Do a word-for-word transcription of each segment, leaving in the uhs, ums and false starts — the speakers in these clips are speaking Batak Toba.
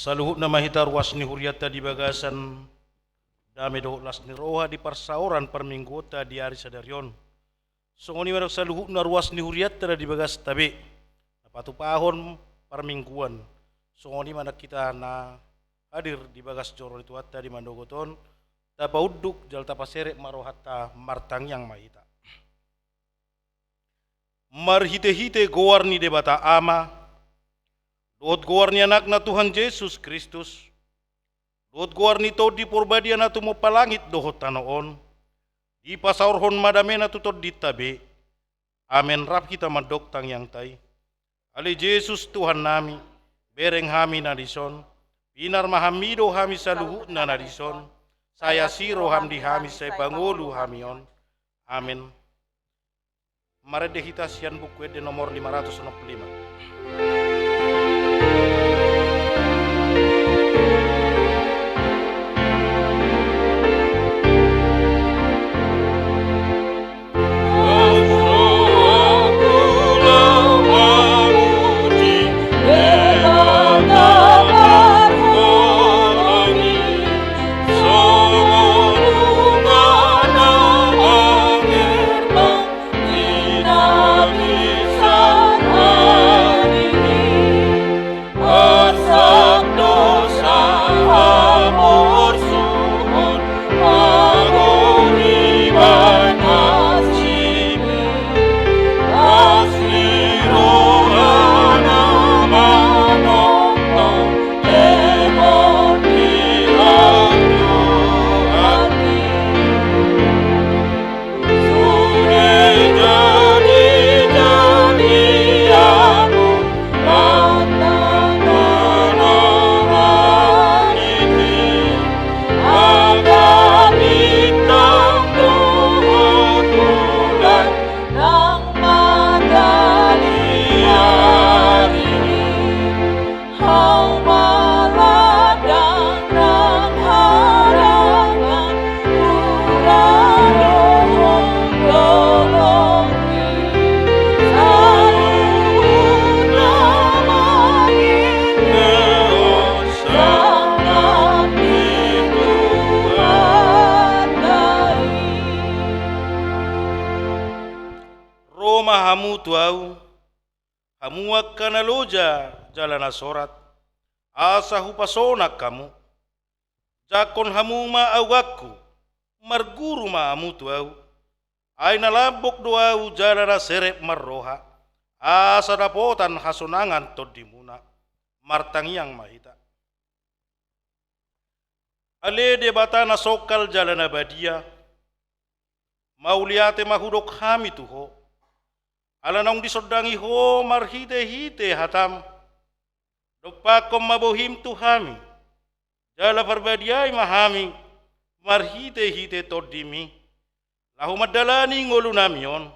Saluhutna ma hita ruas ni hurianta di bagasan dame dohot las ni roha di parsaoran parmingguonta di ari sadari on. Songon i ma nang saluhutna ruas ni hurianta na di bagasta be, na patupahon parmingguan. Songon i ma nang hita na hadir di bagas joro ni Tuhanta di manogot on, tapaunduk jala tapaserep ma rohanta, martangiang ma hita. Marhitehite goar ni Debata Ama, dohot goar ni Anakna Tuhan Jesus Kristus, dohot goar ni Tondi Porbadia na tumompa langit dohot tano on, dipasaorhon ma damena tu tondinta be. Amen. Rap hita mandok tangiangta i. Ale Jesus Tuhannami, bereng hami na dison, pinar ma hami do hami saluhutna na dison, sai asi roham di hami sai pangolu hami on. Amen. Marende hita sian Buku Ende nomor lima ratus onom puluh lima. Hau ma ladang nang hadangan, hura dohot dolok i, saluhutna mangihuthon sangap ni Tuhanta i. Ro ma hamu tu ahu, hamu angka na loja jala na sorat, asa hupasonang hamu. Jangkon hamu ma augangku, marguru ma hamu tu ahu. Ai na lambok do ahu jala na serep marroha, asa dapotan hasonangan tondimuna. Martangiang ma hita. Ale Debata na songkal jala na badia, mauliate ma hudok hami tu Ho, ala naung disondangi Ho marhitehite hataM. Dompakkon ma bohiM tu hami, jala parbadiai ma hami marhitehite TondiMi, laho mandalani ngolunami on.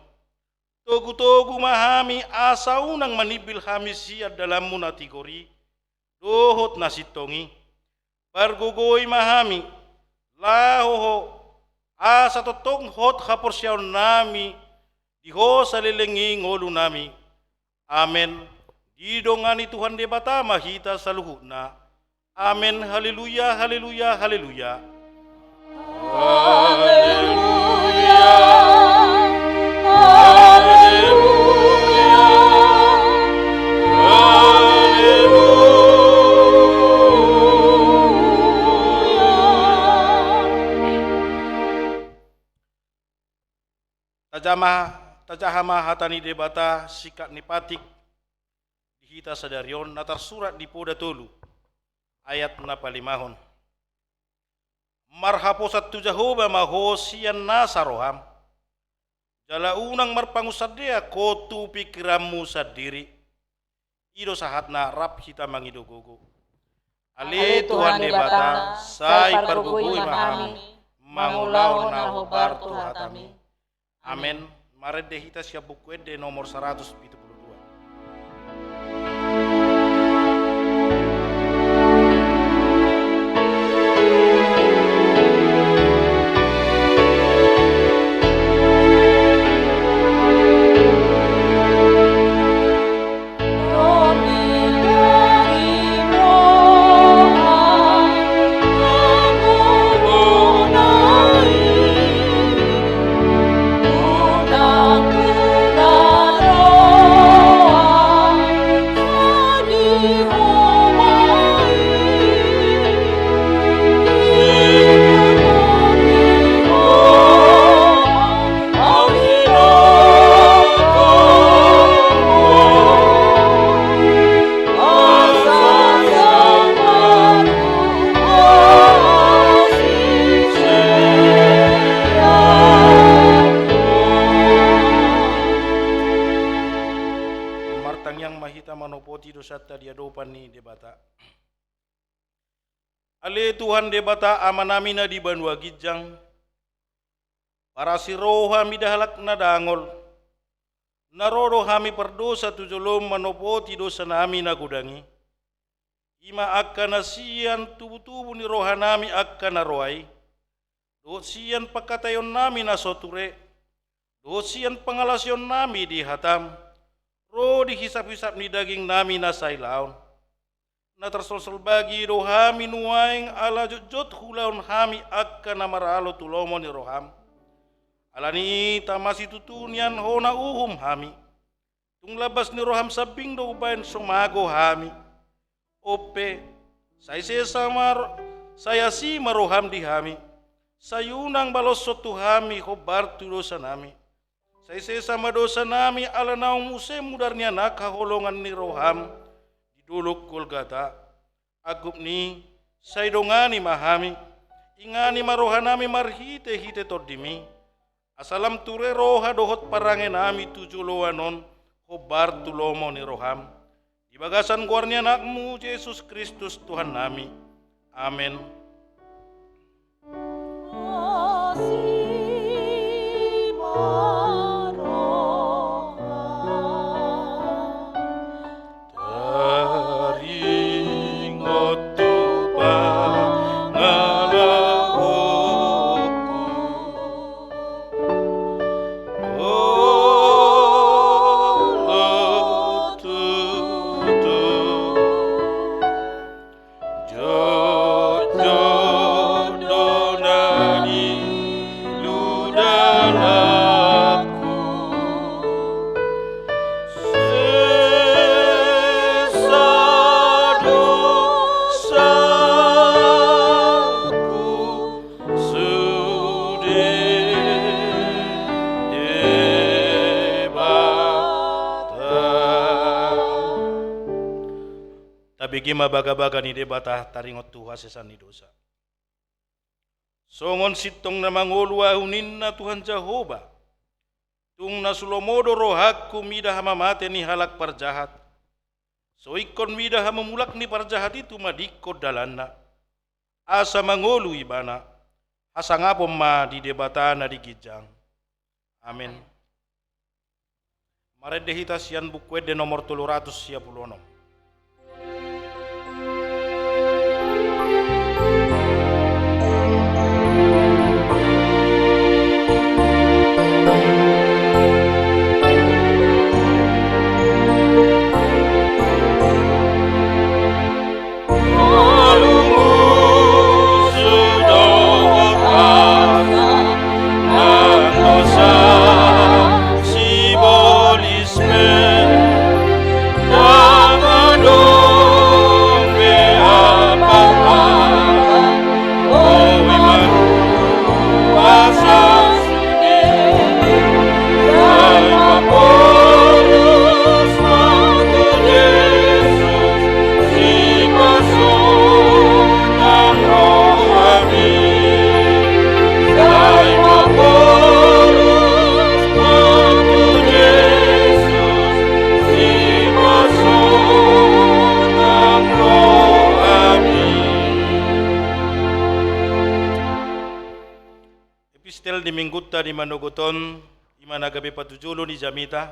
Togutogu ma hami asa unang manimbil hami sian dalanMu na tigor i dohot na sintong i. Pargogoi ma hami laho asa tongtong hot haporseaonnami di Ho saleleng i ngolunami. Amen. Didongani Tuhan Debata ma hita saluhutna. Amen. Haleluya, haleluya, haleluya. Haleluya, haleluya, haleluya. Tajaha ma, tajaha ma hata ni Debata singkat ni patik di hita sadari on na tarsurat di Poda tolu ayat na palimahon. Marhaposan tu Jahowa ma ho sian nasa roham, jala unang marpangunsandean ho tu pingkiranmu sandiri. I do sahatna, rap hita mangido gogo. Ale Tuhan Debata, sai pargogoi ma hami mangulahon na hombar tu hataMi. Amen. Marende hita sian Buku Ende nomor saratus pitu pulu dua. Debata. Ale Tuhan Debata Amanami na di banua ginjang, parasi roha mida halak na dangol, na ro do hami pardosa tu jolom manopoti dosanami na godang i. I ma angka na sian tubutubu ni rohanami angka na roa i, dohot sian pangkataionnami na so ture, dohot sian pangalaosionnami di hatam, ro di hisaphisap ni dagingnami na sailaon. Na tarsolsol bagi do hami nuaeng ala jotjot huulahon hami angka na maralo tu lomo ni roham. Alani i tama situtu nian hona uhum hami. Tung lambas ni roham sambing do umbahen so mago hami. Onpe, sai sesa ma ro-, sai asi ma roham di hami. Sai unang baloshon tu hami hombar tu dosanami. Sai sesa ma dosanami ala naung muse mudar ni Anak haholongan ni roham di dolok Golgata. Angkup ni, sai dongani ma hami, ingani ma rohanami marhitehite Tondimi. Asa lam ture roha dohot parangenami tu joloan on hombar tu lomo ni roham. Di bagasan goar ni Anakmu Jesus Kristus Tuhannami. Amen. Taringot tu pangalahoku, olo tutu. Jotjot do na niludalangku, sesa dosaku sude, Debata. Tabege ma bagabaga ni Debata taringot tu hasesaan ni dosa. Songon sintong na mangolu ahu ninna Tuhan Jahowa, tung na sulomo do rohangku mida hamamate ni halak parjahat. So ingkon mida hamamulak ni parjahat i tumadingkon dalanna. Asa mangolu ibana, hasangapon ma di Debata na di ginjang. Amen. Marende hita sian Buku Ende nomor tolu ratus sia pulu onom. Epistel di minggunta di manogot on, i ma na gabe patujolo ni jamita,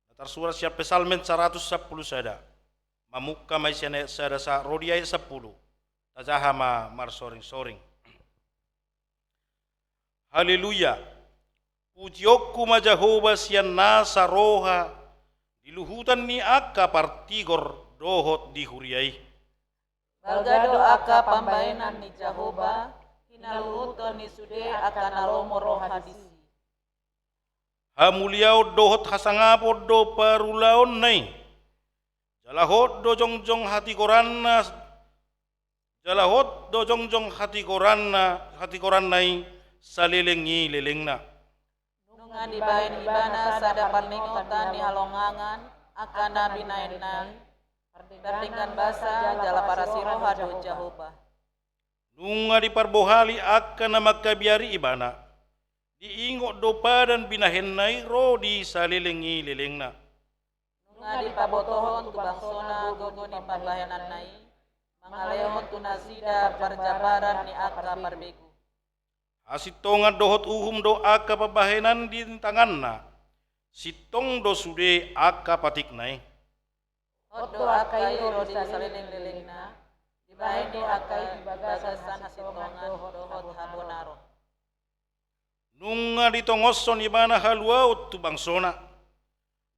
na tarsurat sian Psalmen saratus sampulu sada. Mamungka ma i sian ayat sada sa-, ro di ayat sampulu. Tajaha ma marsoringsoring. Haleluya. Pujionku ma Jahowa sian nasa roha di luhutan ni angka partigor dohot di huria i. Balga do angka pambahenan ni Jahowa, hinaluhuton ni sude angka na lomo roha disi. Hamuliaon dohot hasangapon do parulaonna i. Jala hot do jongjong hatigoranna, jala hot do jongjong hatigoranna, hatigoranna i saleleng i lelengna. Nunga dibahen ibana sada parningotan ni halongangan angka na binahenna i, pardenggan basa jala parasi roha do Jahowa. Nunga diparbohali angka na mangkabiari ibana, diingot do padan binahenna i ro di saleleng i lelengna. Nunga dipabotohon tu bangsona gogo ni pambahenanna i, mangalehon tu nasida parjambaran ni angka parbegu. Hasintongan dohot uhum do angka pambahenan di tanganna, sintong do sude angka patikna i. Hot do angka i ro di salelenglelengna, dibahen do angka i di bagasan hasintongan dohot habonaron. Nunga ditongoshon ibana haluaon tu bangsona,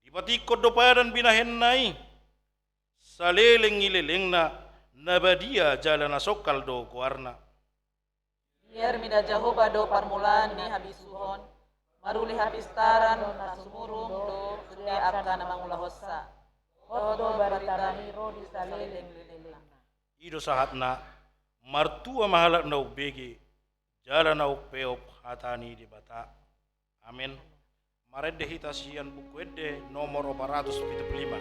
dipatikkon do padan binahenna i, saleleng ni lelengna, na badia jala na songkal do goarna. Biar mida Jahowa do parmulaan ni habisuhon, maruli hapistaran na sumurung do sude angka na mangulahonsa. Hot do baritana i ro di salelenglelengna. I do sahatna, martua ma halak na umbege, jala na umpeop hata ni Debata. Amen. Marende hita sian Buku Ende nomor opat ratus pitu pulu lima.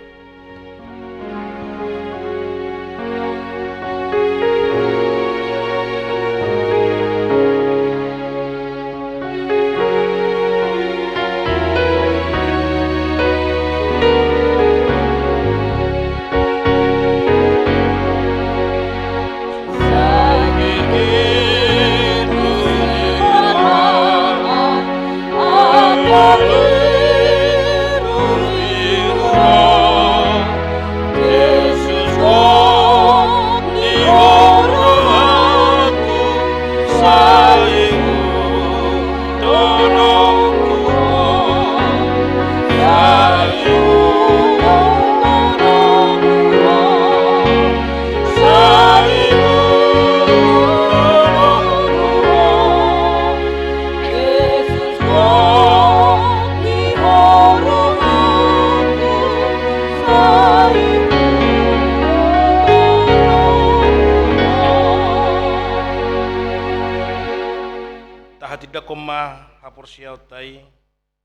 Tahatindangkon ma haporseaonta i,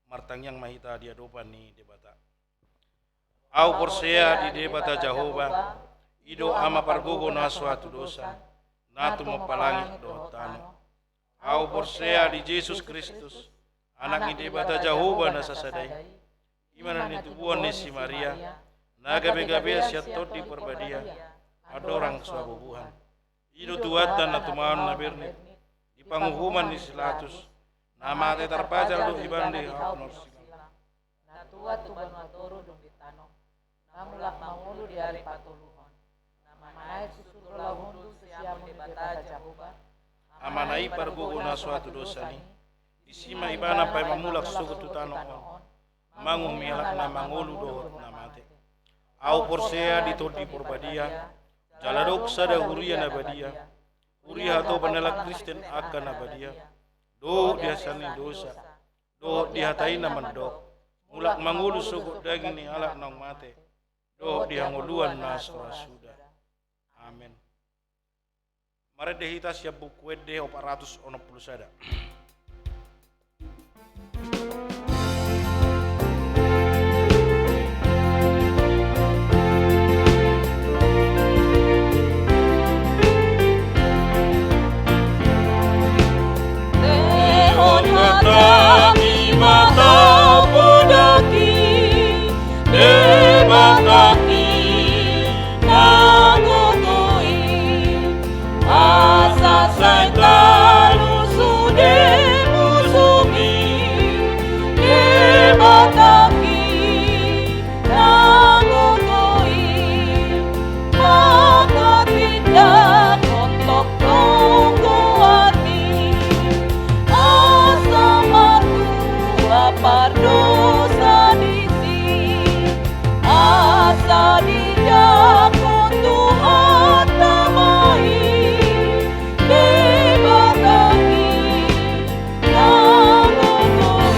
martangiang ma hita di adopan ni Debata. Ahu porsea di Debata Jahowa, i do Ama pargogo na so hatudosan, na tumompa langit dohot tano. Ahu porsea di Jesus Kristus, Anak ni Debata Jahowa na sasada i, i ma na nitubuan ni si Maria, na gabe-gabean sian Tondi Parbadia, andorang so habubuhan. I do Tuhanta na tumaon na bernit, di panguhuman ni si Pilatus, na mate tarpajal do ibana di hau na silang. Na tuat tu banua toru dung di tano, na mulak mangolu di ari patoluhon, na manaek suksuk laho hundul tu siamun ni Debata Jahowa, Amana i pargogo na so hatudosan i, disi ma ibana paima mulak sogot tu tano on, manguhumi halak na mangolu dohot na mate. Ahu porsea di Tondi Parbadia, jala adong sada huria na badia, huria hatopan ni halak Kristen angka na badia, dohot di hasesaan ni dosa, dohot di hata i na mandok, mulak mangolu sogot daging ni halak naung mate, dohot di hangoluan na so ra suda. Amen. Marende hita sian Buku Ende opat ratus onom pulu sada. Lehon hatami ma tapodoki, Debatami na gogo i, asa sai talu sude musumi, Debatami na gogo i, mangkatindangkon tongtong goarmi, asa martua pardosa disi, asa didakkon Tuhanta ma i, Debatami na gogo i.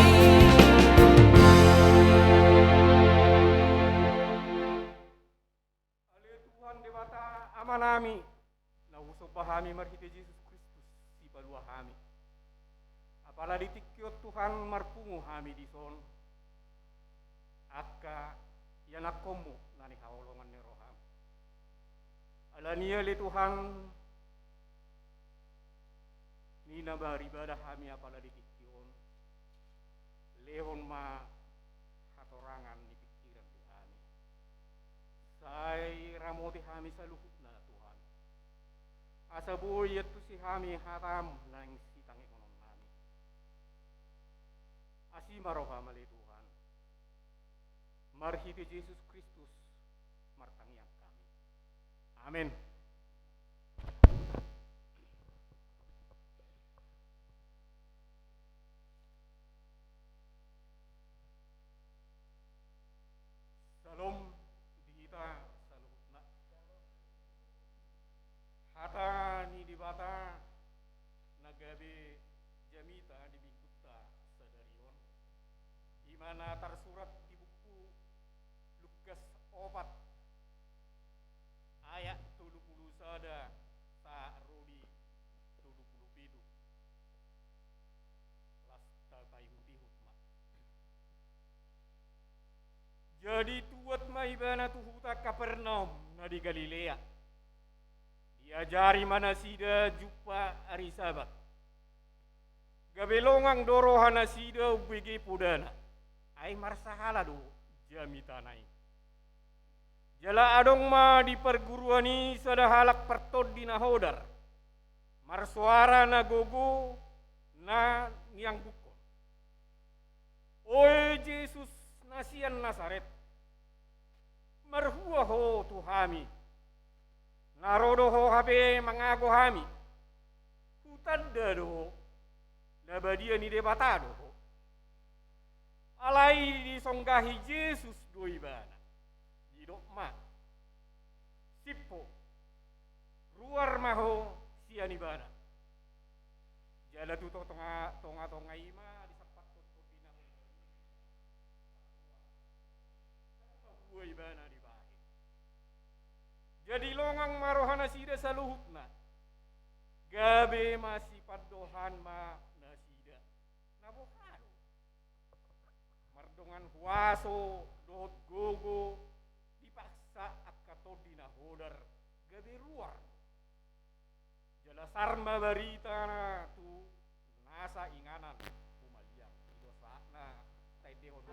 Ale Tuhan Debata Amanami, na husomba hami marhite Jesus Kristus, Sipalua hami. Apala di tingki on Tuhan marpungu hami dison, angka ianakkonmu na nihaholongan ni roham. Alani i ale Tuhan, ninna beribadah hami apala di tingki on, lehon ma hatorangan ni pingkiran di hami. Sai ramoti hami saluhutna, Tuhan. Asa boi iantusi hami hataM naeng sitangihonon nami. Asi ma rohaM ale Tuhan. Marhite Jesus Kristus martangiang hami. Amen. Syalom di hita saluhutna. Hata ni Debata na gabe jamita di minggunta sadari on, i ma na tarsurat di buku Lukas opat, ayat tolu pulu sada sahat ro di tolu pulu pitu. Las tapaihutihut ma. Jadi tuat ma Ibana tu huta Kapernaum na di Galilea. Diajari ma nasida jumpa ari Sabat. Gabe longang do rohanasida umbege podana, ai marsahala do jamitana i. Jala adong ma di parguruan i sada halak partondi na hodar, marsoara na gogo na niangguhon: Oe Jesus na sian Nasaret, marhua ho tu hami. Na ro do ho hape mangago hami? Hutanda do ho, na badia ni Debata do ho. Alai disonggahi Jesus do ibana, didok ma: Sip ho, ruar ma ho sian ibana. Jala tu tonga, tongatonga i ma disampathon tondina. Ua ibana dibahen. Jadi longang ma rohanasida saluhutna. Gabe masipandohan ma nasida. Na boha do? Mardongan huaso dohot gogo dipaksa angka tondi na hodar gabe ruar. Jala sar ma baritana tu nasa inganan humaliang. I do sahatna taendehon.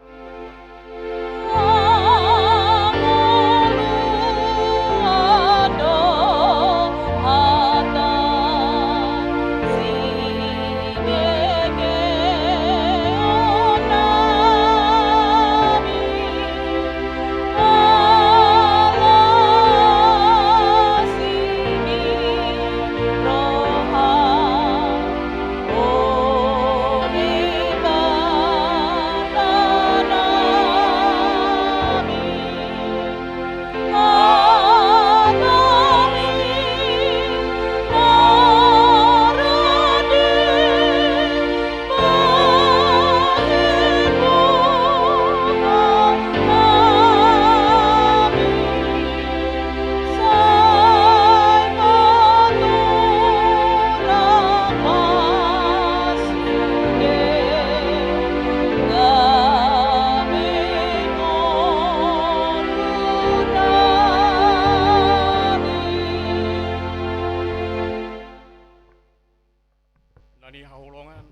Na nihaholongan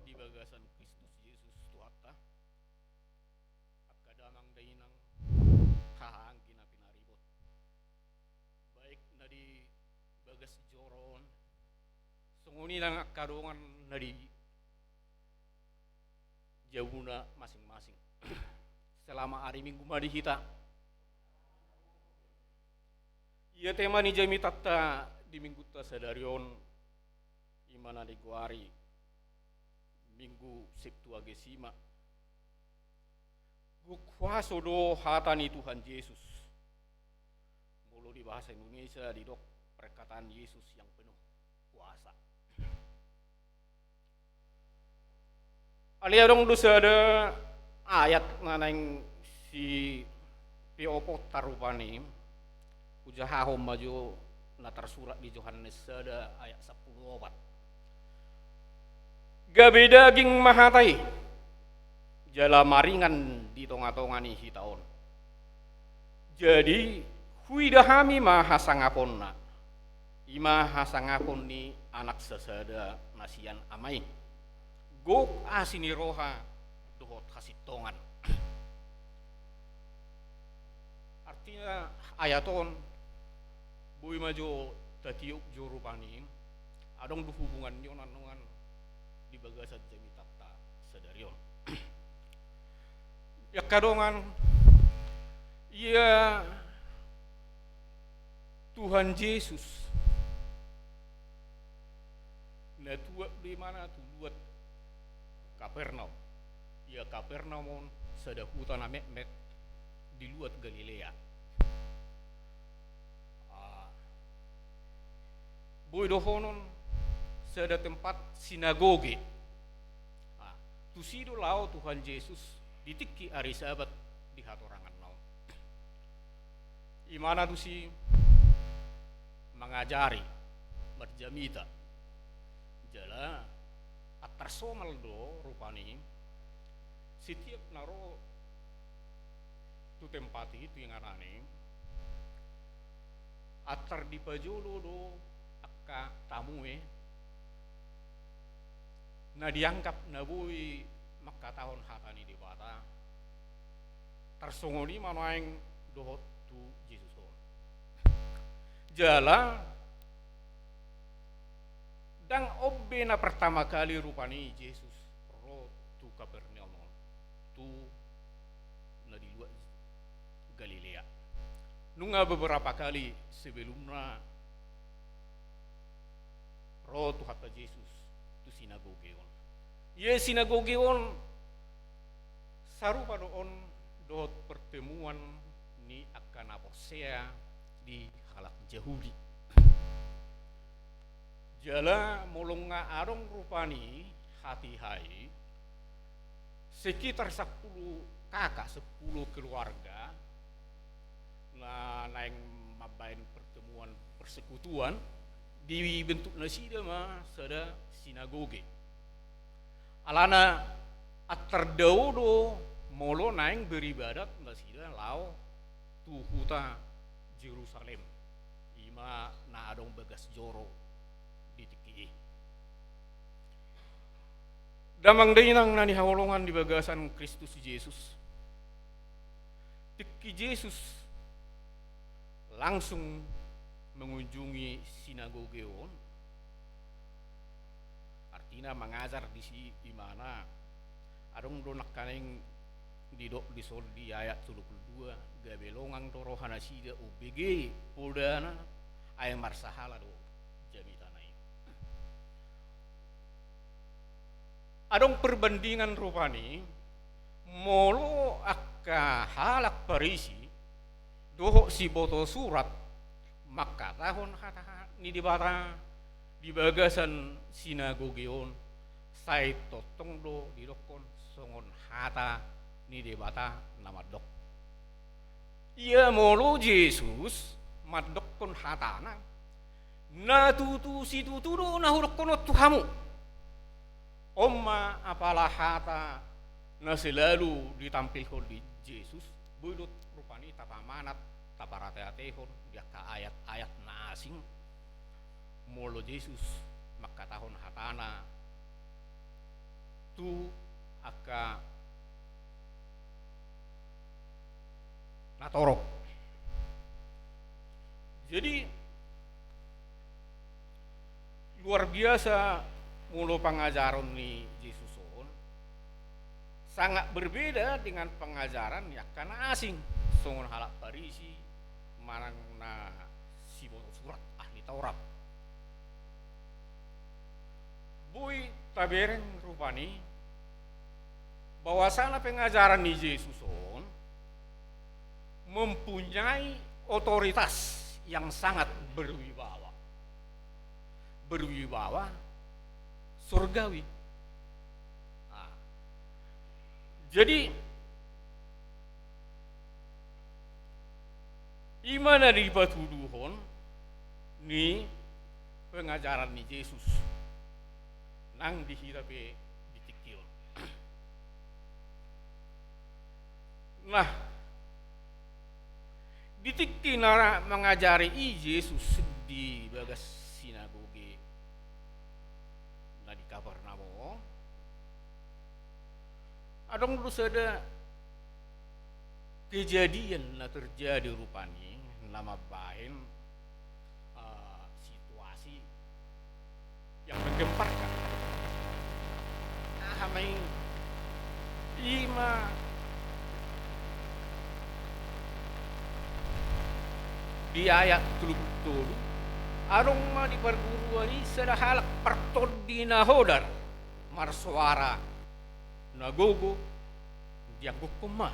di bagasan Kristus Jesus Tuhanta, angka damang dainang, haha anggi na pinaribot, baik na di bagas joro on, songon i nang angka dongan na di jabuna masing-masing. Selama ari Minggu ma di hita. Ia tema ni jamitanta di Minggunta sadari on, i ma na digoari Minggu Septuagesima. Gok huaso do hata ni Tuhan Jesus. Molo di bahasa Indonesia didok perkataan Yesus yang penuh kuasa. Alai adong do sada ayat na naeng sipeophonta rupani. Hujahahon ma jo na tarsurat di Johannes sada ayat sampulu opat. Gabe daging ma hata i, jala maringan di tongatonga ni hita on. Jadi huida hami ma hasangaponna, i ma hasangapon ni Anak sasada na sian Ama i. Gok asi ni roha dohot hasintongan. Artina, ayat on, boi ma jo tatiop jo rupani, adong do hubungan ni on annon di bagasan jamitanta sadari on. Angka dongan, ia Tuhan Jesus na tuat do imana tu luat Kapernaum. Ia Kapernaum on sada huta na metmet di luat Galilea. Ah, boi dohonon sada tempat sinagoge. Ah, tusi do laho Tuhan Jesus di tingki ari Sabat di hatoranganna on. Imana tusi mangajari, marjamita. Jala antar somal do rupani, setiap na ro tu tempat i, tu inganan i, antar dipajolo do angka tamue na dianggap na boi mangkatahon hata ni Debata. Tarsongon i ma nuaeng dohot tu Jesus on. Jala ndang on be na pertama kali rupani Jesus ro tu Kapernaum on, tu na di luat Galilea. Nunga beberapa kali sebelumna ro Tuhanta Jesus tu sinagoge on. Ia sinagoge on sarupa do on dohot pertemuan ni angka na porsea di halak Jahudi. Jala molo nga adong rupani hatiha i, sekitar sampulu K K, sampulu keluarga na naeng mambaen pertemuan persekutuan, dibentuk nasida ma sada sinagoge. Alana antar dao do molo naeng beribadat nasida laho tu huta Jerusalem, ima na adong bagas joro di tingki i. Damang dainang na hinaholongan di bagasan Kristus Jesus, tingki Jesus langsung mengunjungi sinagoge on, artina mangajar disi imana. Adong do nangkaning didok dison di ayat tolu pulu dua, gabe longang do roha nasida umbege podana, ai marsahala do jamitana i. Adong perbandingan rupani, molo angka halak Parisi dohot siboto surat mangkatahon hata ni Debata di bagasan sinagoge on, sai tongtong do didokkon songon hata ni Debata na mandok. Ia molo Jesus mandokkon hatana, na tutu situtu do na hudokkon on tu hamu. On ma apala hata na selalu ditampilhon di Jesus, boi do rupani tapamanat, taparateatehon di angka ayat-ayat na asing, molo Jesus mangkatahon hatana tu angka na torop. Jadi luar biasa molo pangajaran ni Jesus on, sangat berbeda dengan pangajaran ni angka na asing, songon halak Parisi manang na siboto surat, ahli Taurat. Boi tabereng rupani bahwasana pengajaran ni Jesus on mempunyai otoritas yang sangat berwibawa. Berwibawa surgawi. Nah, jadi ima na dipatuduhon ni pengajaran ni Jesus nang di hita pe di tingki on. Nah, di tingki na mangajari i Jesus di bagas sinagoge na di Kapernaum on, adong do sada kejadian na terjadi rupani na mambahen, eh, situasi yang menggemparkan. Aha ma i? I ma di ayat tolu pulu tolu, adong ma di parguruan i sada halak partondi na hodar marsoara na gogo, diangguhon ma: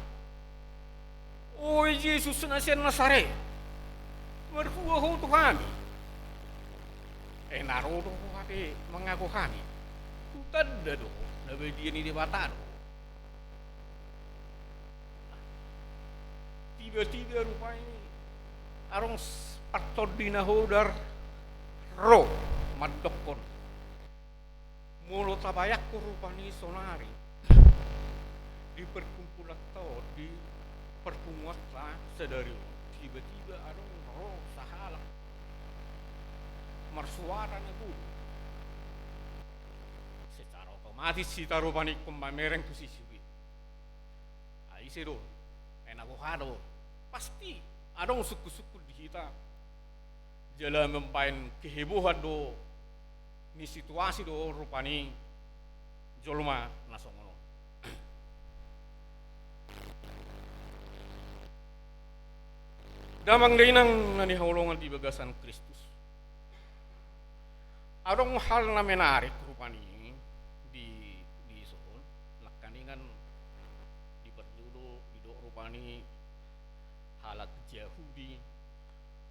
"Oi Jesus na sian Nasaret, marhua ho tu hami. Eh, na ro do ho hape mangago hami? Hutanda do ho na badia ni Debata do." Tiba-tiba rupani adong s-, partondi na hodar ro mandokkon. Molo tabayangkon rupani sonari di perkumpulan ta on, di perpunguanta sadari on, tiba-tiba adong ro sahalak marsoara na gogo. Secara otomatis hita rupani ingkon mamereng tu si sude. Ai ise do? Ai na boha do? Pasti adong sungkun-sungkun di hita. Jala mambahen kehebohan do ni situasi do rupani jolma na songon on. Damang dainang na hinaholongan di bagasan Kristus. Adong hal na menarik rupani di, di son, nangkaningan di parjolo didok rupani halak Jahudi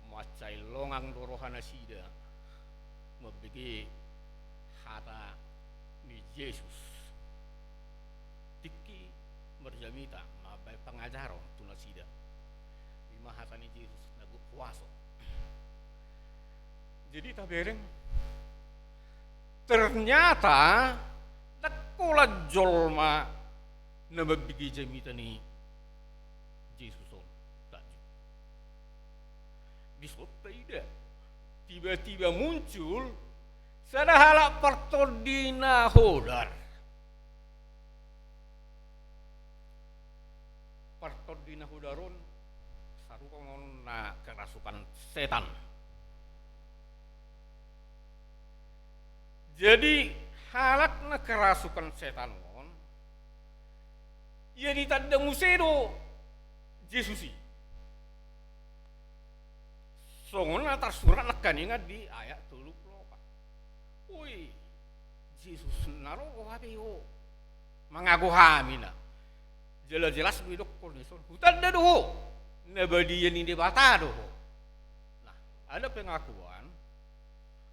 mansai longang do roha nasida mambege hata ni Jesus. Tingki marjamita mambahen pangajaron tu nasida. I ma hata ni Jesus na gok huaso. Jadi tabereng, ternyata ndang holan jolma na mambege jamita ni Jesus on. Takjub. Di son taida, tiba-tiba muncul sada halak partondi na hodar. Partondi na hodar on sarupa ma on na kerasukan setan. Jadi halak na kerasukan setan on, ia ditanda muse do Jesus i. Songon na tarsurat nangkaningan di ayat tolu pulu opat. Oi, Jesus, na ro ho hape ho mangago hami na? Jelas-jelas do didokkon i son, hutanda do ho, na badia ni Debata do ho. Nah, ada pengakuan,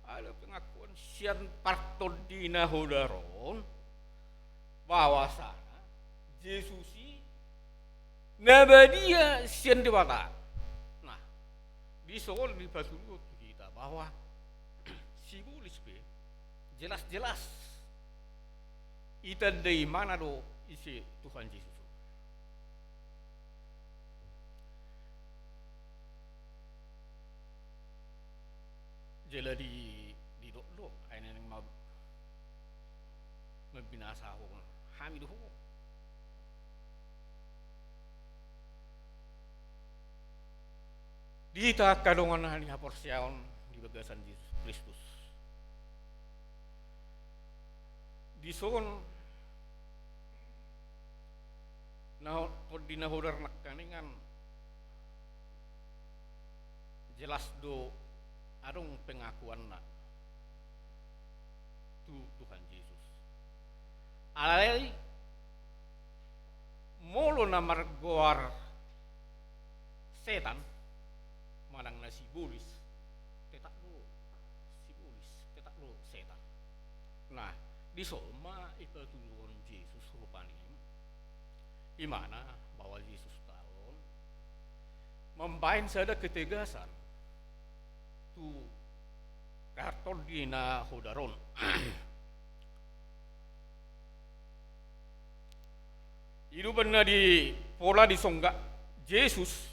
ada pengakuan sian partondi na hodar on, bahwasana Jesus i na badia sian Debata. Nah, di son dipatuduhon tu hita bahwa sibolis pe jelas-jelas itanda imana do ise Tuhan Jesus on. Jala di, didok do, ai naeng ma-, mambinasahon hami do ho. Di hita angka dongan na nihaporseaon di bagasan Jesus Kristus, di son na ho-, tondi na hodar nangkaningan jelas do adong pengakuanna tu Tuhan Jesus. Alai molo na margoar setan manang na sibolis, tetap do sibolis, tetap do setan. Nah, di son ma ipatuduhon Jesus rupani imana bahwa Jesus ta on mambahen sada ketegasan tu partondi na hodar on. I do umbahen na di pola disongga Jesus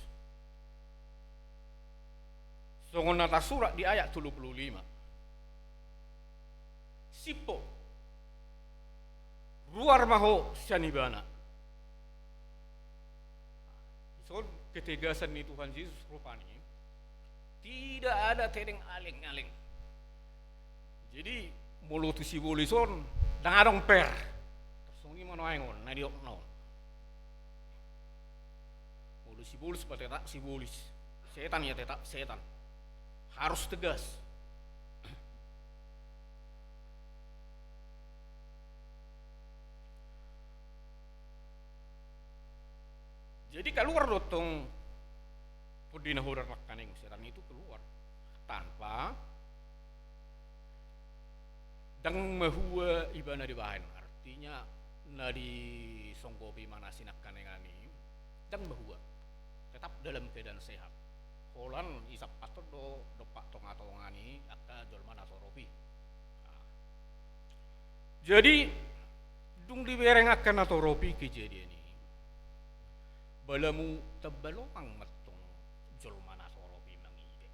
songon na tarsurat di ayat tolu pulu lima. Sip ho, ruar ma ho sian ibana. Di son ketegasan ni Tuhan Jesus rupani Tidak ada tedeng aleng-aleng. Jadi molo tu sibolis on ndang adong per. Songon i ma nuaeng on na didok na on. Molo sibolis ma tetap sibolis, setan ya tetap setan. Harus tegas. Jadi kaluar do tong Tondi na Hodar nangkaning, setan itu keluar tanpa, ndang mahua ibana dibahen, artinya na disonggopi manasi nangkaningan i ndang mahua, tetap dalam keadaan sehat. Holan isampathon do dompak tonga-tonga ni angka jolma na torop i. Nah. Jadi dung dibereng angka na torop i kejadian i, balamu tamba longang ma tong jolma na torop i mangida.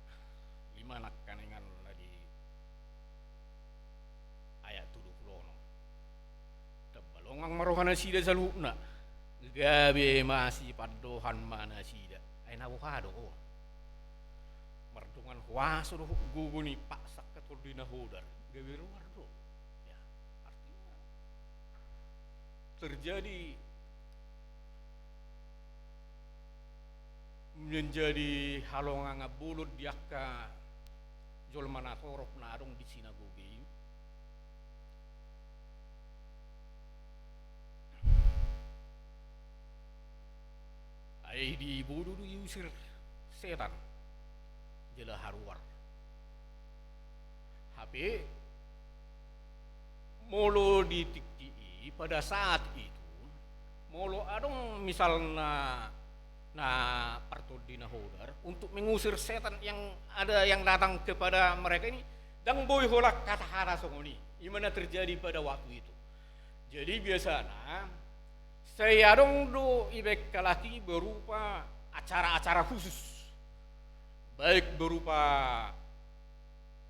Ima nangkaningan na di ayat tolu pulu onom. Tamba longang ma roha nasida saluhutna, gabe masipandohan ma nasida. Ai na boha do on? Mardongan huaso dohot gogo ni paksa angka Tondi na Hodar, gabe ruar do. Ya, artinya terjadi menjadi halongangan bolon di angka jolma na torop na adong di sinagoga i. Ai dibodo do, diusir setan jala haruar. Hape molo di tingki i, pada saat itu, molo adong misalna na partondi na hodar untuk mengusir setan yang ada yang datang kepada mereka ini, ndang boi holan hata-hata songon i. Ima na terjadi pada waktu itu. Jadi biasana sai adong do ibaen halak i berupa acara-acara khusus, baik berupa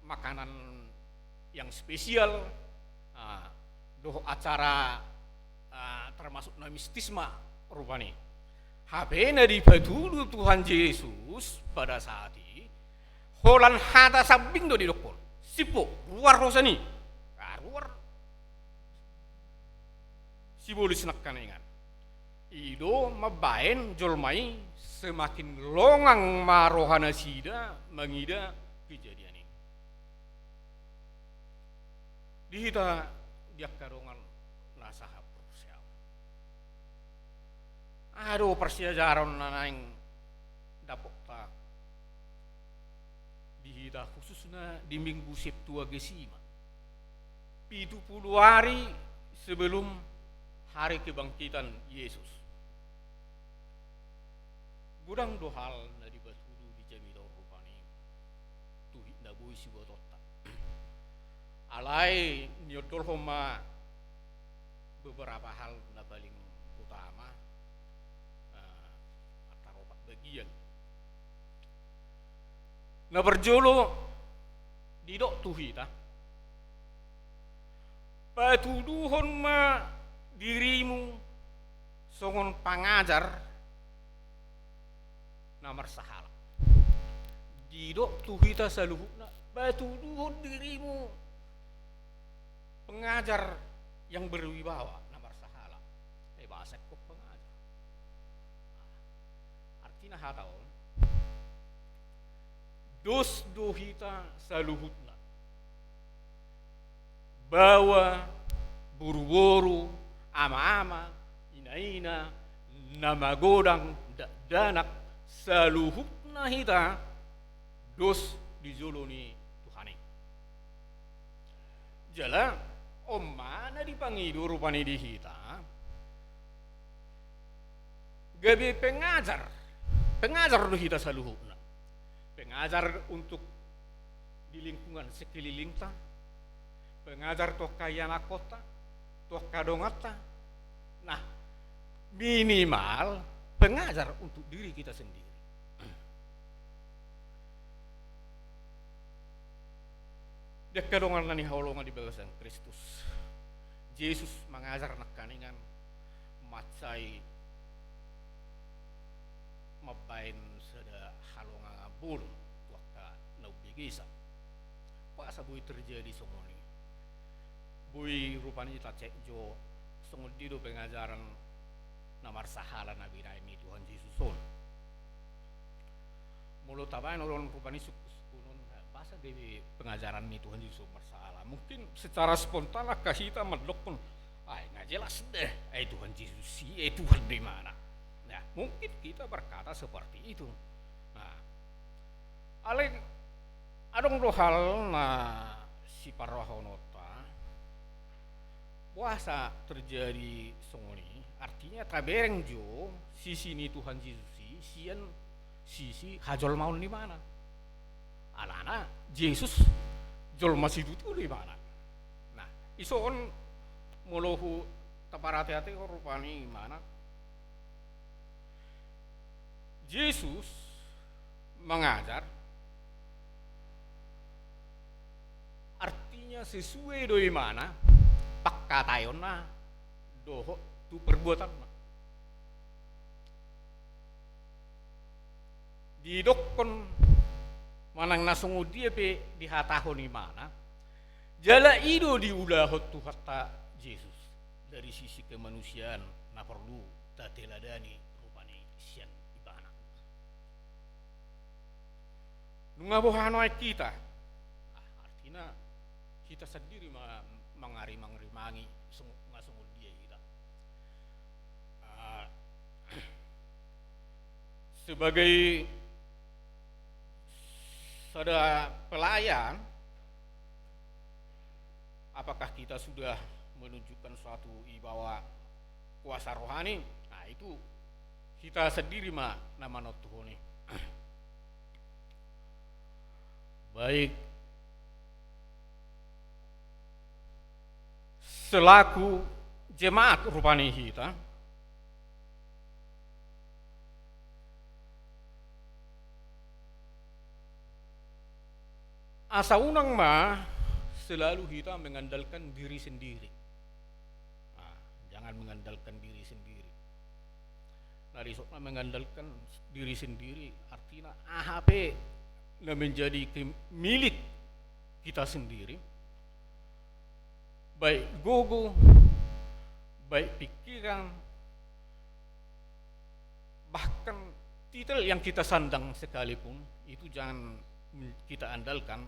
makanan yang spesial, ah, dohot acara, ah, termasuk na mistis ma rupani. Hape na dipatudu Tuhan Jesus pada saat i, holan hata sambing do didokkon. Sip ho, ruar ho sian i. Ah, ruar sibolis nangkaningan. I do mambaen jolma i semakin longang ma roha nasida mangida kejadian i. Di hita di angka dongan na sahaporseaon, adong parsiajaran na naeng dapotta di hita, khususna di Minggu Septuagesima, pitu pulu ari sebelum hari kebangkitan Yesus. Godang do hal na dipatudu di jamita on rupani tu hita na boi siboaonta. Alai niondolhon ma beberapa hal na paling utama, eh, antara opat bagian. Na parjolo, didok tu hita, patuduhon ma dirimu songon pangajar na marsahalak. Didok tu hita saluhutna, patuduhon dirimu pengajar yang berwibawa, na marsahalak. Eh, bahasa ko pengajar. Artina hata on, dos do hita saluhutna. Baoa, boruboru, amaama, inaina, na magodang, dakdanak, saluhutna hita dos di jolo ni Tuhan i. Jala on ma na dipangido rupani di hita, gabe pengajar. Pengajar do hita saluhutna. Pengajar untuk di lingkungan sekelilingta, pengajar tu angka ianakhonta, tu angka donganta. Nah, minimal pengajar untuk diri kita sendiri. Di angka dongan na hinaholongan di bagasan Kristus, Jesus mangajar nangkaningan mansai mambaen sada halongangan bolon tu angka Gesa. Boasa boi terjadi songon i? Boi rupani tacek jo songon dia do pengajaran na marsahala na binahen ni Tuhan Jesus on. Molo tabaen on rupani sungkun-sungkunon, boasa gabe pengajaran ni Tuhan Jesus on marsahala? Mungkin secara spontan angka hita mandokkon, "Ai, nga jelas deh, ai Tuhan Jesus i, ai Tuhan do imana." Nah, mungkin kita berkata seperti itu. Nah, alai adong do hal na siparrohahononta, boasa terjadi songon i, artinya tabereng jo sisi ni Tuhan Jesus i sian sisi hajolmaon ni imana. Alana Jesus jolma situtu do imana. Nah, ison molo hutaparate-atehon rupani imana, Jesus mengajar, artinya sesuai do imana pangkataionna dohot tu perbuatanna. Didokkon manang na songon dia pe dihatahon imana, jala i do diulahon Tuhanta Jesus dari sisi kemanusiaan na porlu tateladani rupani sian ibana. Nunga boha nuaeng hita? Ah, artina hita sandiri ma-, mangari-, mangarimangi songo-, nga songon dia hita. Ah, sebagai sada pelayan, apakah kita sudah menunjukkan suatu wibawa kuasa rohani? Nah, itu hita sandiri ma na manontuhon i. Baik selaku jemaat rupani hita, asa unang ma selalu hita mengandalkan diri sendiri. Nah, jangan mengandalkan diri sendiri. Nah, disokna mengandalkan diri sendiri, artina aha pe na menjadi ke-, milik kita sendiri, baik gogo, baik pikiran, bahkan titel yang kita sandang sekalipun, itu jangan kita andalkan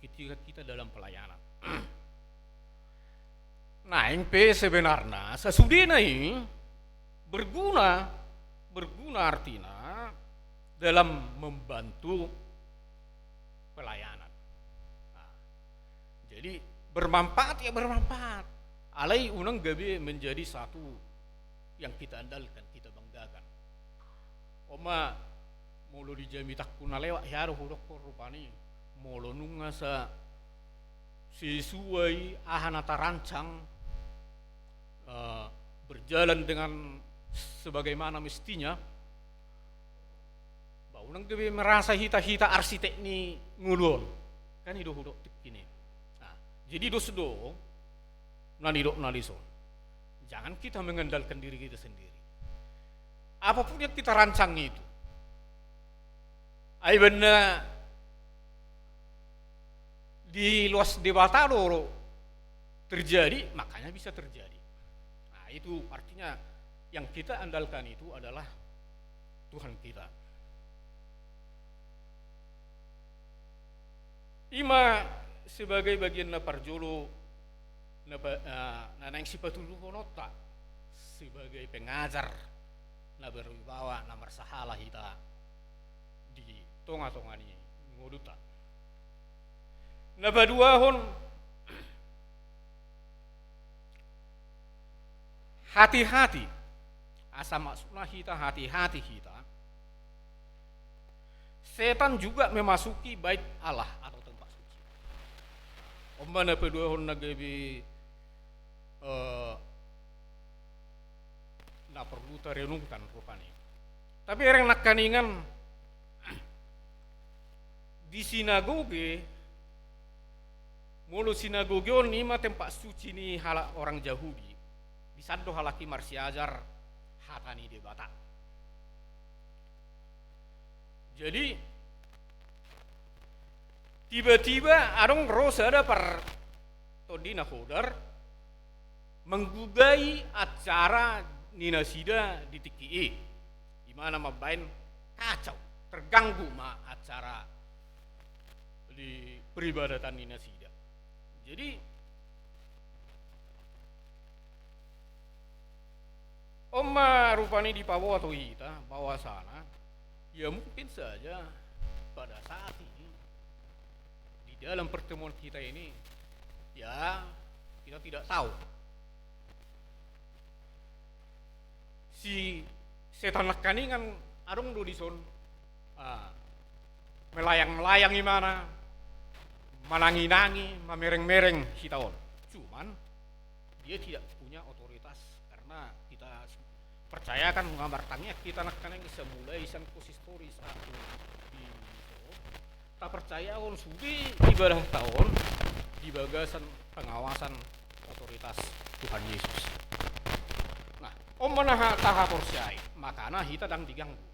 ketika kita dalam pelayanan. Naeng pe sebenarna sasudena i berguna, berguna artina dalam membantu pelayanan. Nah, jadi bermanfaat ya bermanfaat. Alai unang gabe menjadi satu yang kita andalkan, kita banggakan. Oma, molo di jamitangku na lewat hea do hudokkon rupani, molo nunga sa sesuai aha na tarancang, eh, berjalan dengan sebagaimana mestinya, ba unang gabe merasa hita, hita arsitek ni ngolu on. Kan i do hudok tingki i. Nah, jadi dos do na nidok na dison. Jangan kita mengandalkan diri kita sendiri. Apapun yang kita rancang itu, ai baen na di loas Debata do terjadi, makanya bisa terjadi. Nah, itu artinya yang kita andalkan itu adalah Tuhan kita. I ma sebagai bagian na parjolo na pa-, na, na naeng sipatuduhononta sebagai pengajar na berwibawa, na marsahala hita di tonga-tonga ni ngolunta. Na paduahon, hati-hati, asa maksudna hita hati-hati hita, setan juga memasuki bait Allah atau tempat suci. On ma na paduahon na gabe, eh, na perlu tarenungkan rupani. Tapi bereng nangkiningan, di sinagoge, molo sinagoge on i ma tempat suci ni halak orang Jahudi, di san do halak i marsiajar hata ni Debata. Jadi, Tiba-tiba adong ro sada par tondi na hodar manggugai acara ni nasida di tingki i, di mana mambaen kacau, terganggu ma acara di peribadatan ni nasida. Jadi on ma rupani dipaboa tu hita bahwasana, ya mungkin saja pada saat ini di dalam pertemuan kita ini, ya, kita tidak tahu. Si setan nangkaningan adong do dison, ah, melayang-layang imana, manangi-nangi, mamereng-mereng hita on. Cuman dia tidak punya otoritas, karena kita percayakan, nunga martangiang hita nangkaning, mulai sian konsistoris, ah, tu di, tapercayaon sude ibadahta on di bagasan pengawasan otoritas Tuhan Yesus. Nah, on ma na tahaporseai, makana hita ndang diganggu.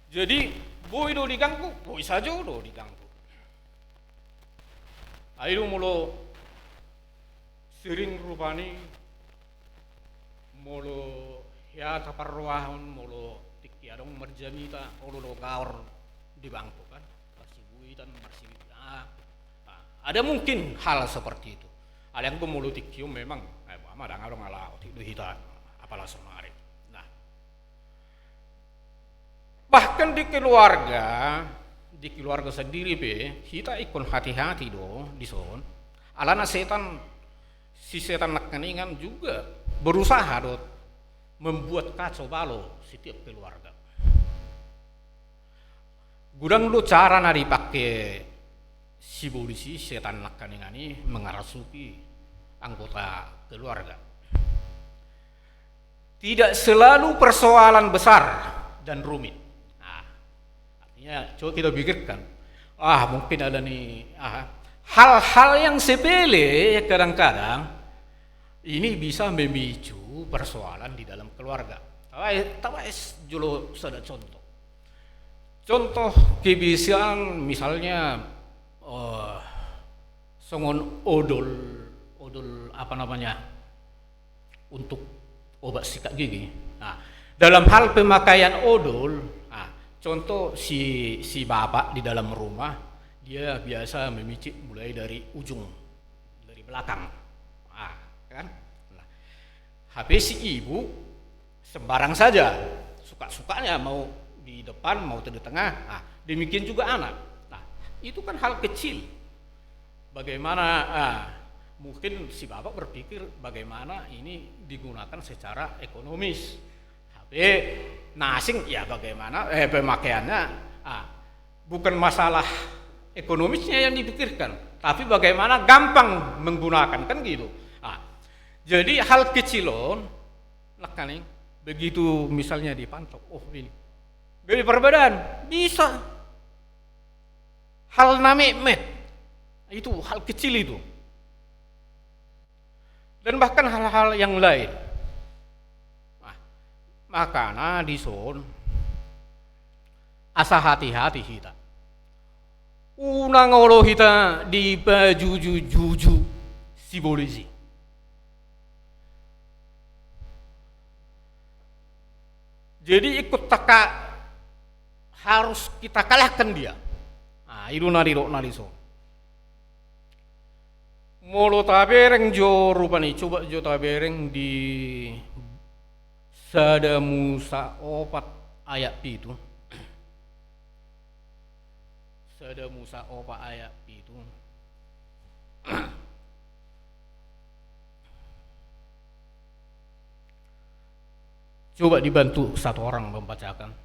Jadi boi do diganggu, boi sajo do diganggu. Ai do molo sering rupani, molo hea taparrohahon, molo tingki adong marjamita, olo do gaor di bangko kan, marsibuitan, marsibi-, ah, ah, ada mungkin hal seperti itu. Alai anggo molo tingki on memang, eh, ma ndang adong, ala otik do hita apala sonari. Nah, bahkan di keluarga, di keluarga sendiri pe hita ingkon hati-hati do dison. Alana setan, si setan nangkaningan juga berusaha do membuat kacau balau setiap keluarga. Godang do cara na dipake sibolis i, setan nangkaningan i, mengarasuki anggota keluarga. Tidak selalu persoalan besar dan rumit. Nah, artinya, coba kita pikirkan. Ah, mungkin ada nih, ah, hal-hal yang sepele kadang-kadang ini bisa memicu persoalan di dalam keluarga. Tabaen, tabaen jolo sada contoh. Contoh kebiasaan, misalnya, eh, songon odol, odol apa namanya, untuk obat sikat gigi. Nah, dalam hal pemakaian odol, nah, contoh si, si bapak di dalam rumah, dia biasa memicit mulai dari ujung, dari belakang. Ah, kan? Nah, hape si ibu sembarang saja, suka-sukanya, mau di depan, mau di tengah. Nah, demikian juga anak. Nah, itu kan hal kecil. Bagaimana, ah, mungkin si bapak berpikir bagaimana ini digunakan secara ekonomis. Hape na asing, ya bagaimana, eh, pemakaiannya, ah, bukan masalah ekonomisnya yang dipikirkan, tapi bagaimana gampang menggunakan, kan gitu. Ah, jadi hal kecil on, nangkaning, begitu misalnya dipantau, oh, ini gabe perbedaan, bisa. Hal na metmet, itu hal kecil itu. Dan bahkan hal-hal yang lain. Nah, makana dison asa hati-hati hita. Unang olo hita dipajuju-juju sibolis i. Jadi ingkon tangkas harus kita kalahkan dia. Nah, i do na nidokna dison. Molo tabereng jo rupani, coba jo tabereng di Sada Musa opat ayat pitu. Sada Musa opat ayat pitu. Coba dibantu satu orang membacakan.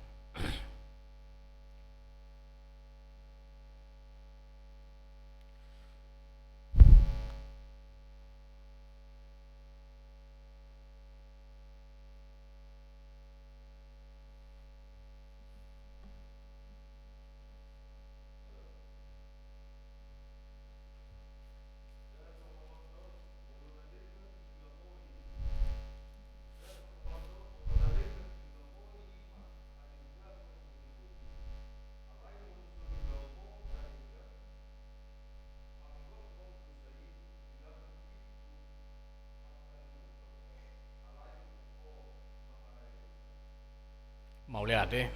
Mauliate.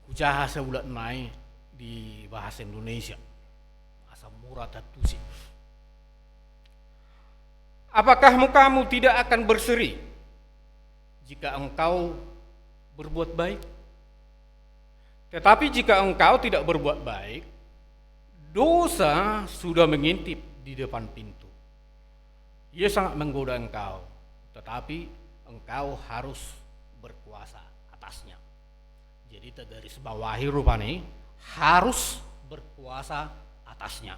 Hujaha saulak nai di bahasa Indonesia asa mura tantusi. Apakah kamu tidak akan berseri jika engkau berbuat baik? Tetapi jika engkau tidak berbuat baik, dosa sudah mengintip di depan pintu. Ia sangat menggoda engkau, tetapi engkau harus berkuasa atasnya. Jadi tagaris bawahi rupani, harus berkuasa atasnya.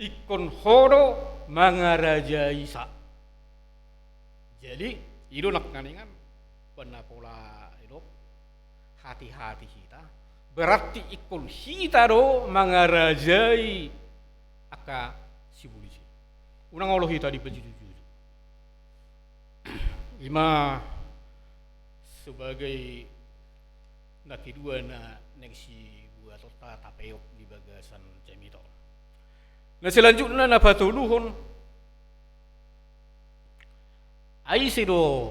Ingkon ho do mangarajai sa. Jadi i do nangkaningan, panapola i do, hati-hati hita, berarti ingkon hita do mangarajai angka sibolis i. Unang olo hita dipajuju-juju. Ima sebagai na kedua na naeng sibuatonta tapeop di bagasan jamita on. Na selanjutna na patoluhon, ai ise do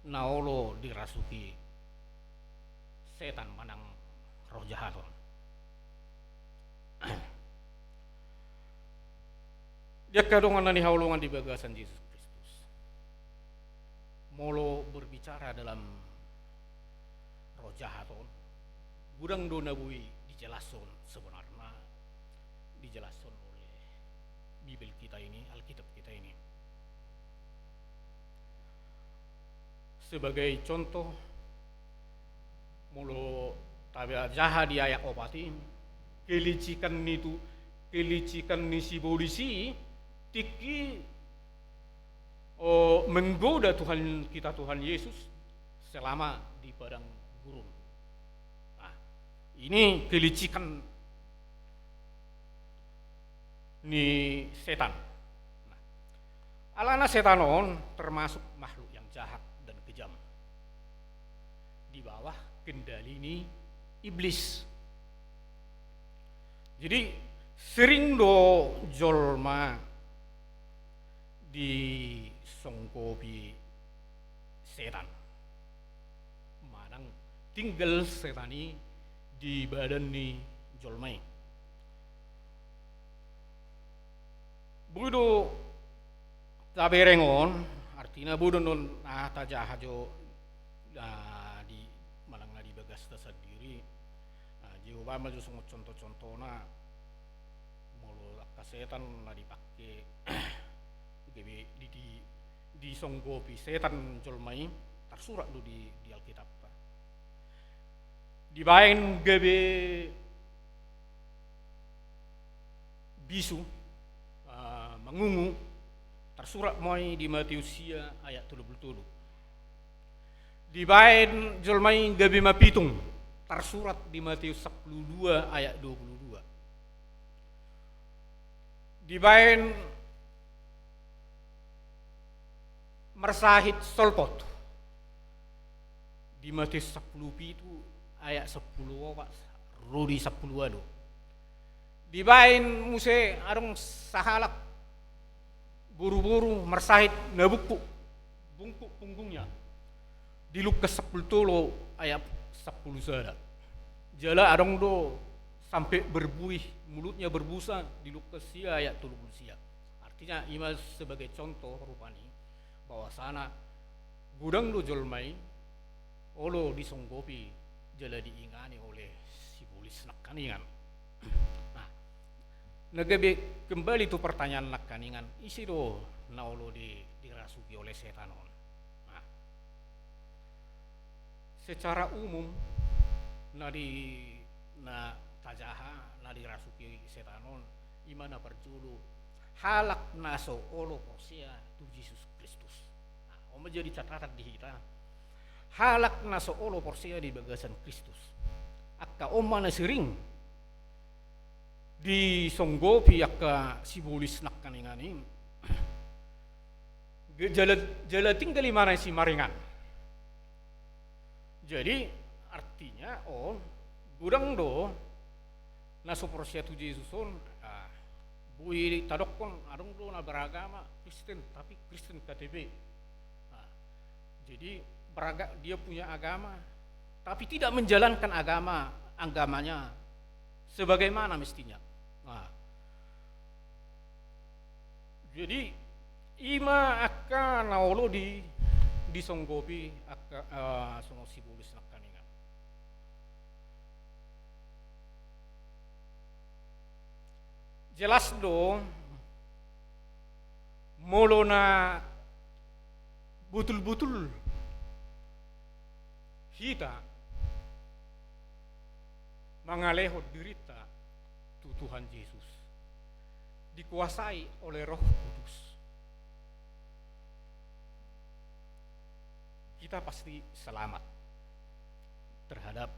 na olo dirasuki setan manang roh jahat on. Di angka dongan na hinaholongan di bagasan Jesus Kristus, molo berbicara dalam roh jahat on, godang do na boi dijelaskon sebenarna, dijelaskon oleh Bibel kita ini, Alkitab kita ini. Sebagai contoh, molo tajaha di ayat opat i, kelicikan ni tu, kelicikan ni sibolis i tingki menggoda Tuhan kita, Tuhan Yesus, selama di padang gurun. Nah, ini kelicikan ni setan. Nah, alana setan on termasuk makhluk yang jahat dan kejam, di bawah kendali ni iblis. Jadi sering do jolma disonggopi setan, manang tinggal setan i di badan ni jolma i. Boi do tabereng on, artina boi do on tajaha jo di manang na di bagasta sandiri. Jadi umpama jo songon contoh-contohna, molo angka setan na dipake gabe di, di, disonggopi setan jolma i, tarsurat do di, di Alkitab. Dibaen gabe bisu, mangungu, tarsurat ma i di Mateus sia ayat tolu pulu tolu. Dibaen jolma i gabe mapitung, tarsurat di Mateus sampulu dua ayat dua pulu dua. Dibaen marsahit solpot di Mateus sampulu pitu ayat sampulu opat ro di sampulu ualu. Dibaen muse adong sahalak boru-boru marsahit na bungkuk, bungkuk punggungnya di Lukas sampulu tolu ayat sampulu sada. Jala adong do sampe berbuih, mulutnya berbusa di Lukas sia ayat tolu pulu sia. Artinya ima sebagai contoh rupani bahwasana godang do jolma i olo disonggopi jala diingani oleh sibolis nangkaningan. Nah, na gabe kembali tu pertanyaan nangkaningan, ise do na olo di, dirasuki oleh setan on? Nah, secara umum na di, na tajaha na dirasuki setan on, ima na parjolo halak na so olo porsea tu Jesus Kristus. Nah, on ma jadi catatan di hita, halak na so olo porsea di bagasan Kristus. Angka on ma na sering disonggopi angka sibolis nangkaningan i. Jala, jala tinggal imana si maringan. Jadi artinya on, godang do na so porsea tu Jesus on. Boi tadokkon adong do na beragama Kristen tapi Kristen K T P. Jadi beraga-, dia punya agama, tapi tidak menjalankan agama, agamanya sebagaimana mestinya. Nah, jadi i ma angka na olo di, disonggopi angka, eh, songon sibolis nangkaningan. Jelas do, molo na botul-botul hita mangalehon dirinta tu Tuhan Jesus, dikuasai oleh Roh Kudus, kita pasti selamat terhadap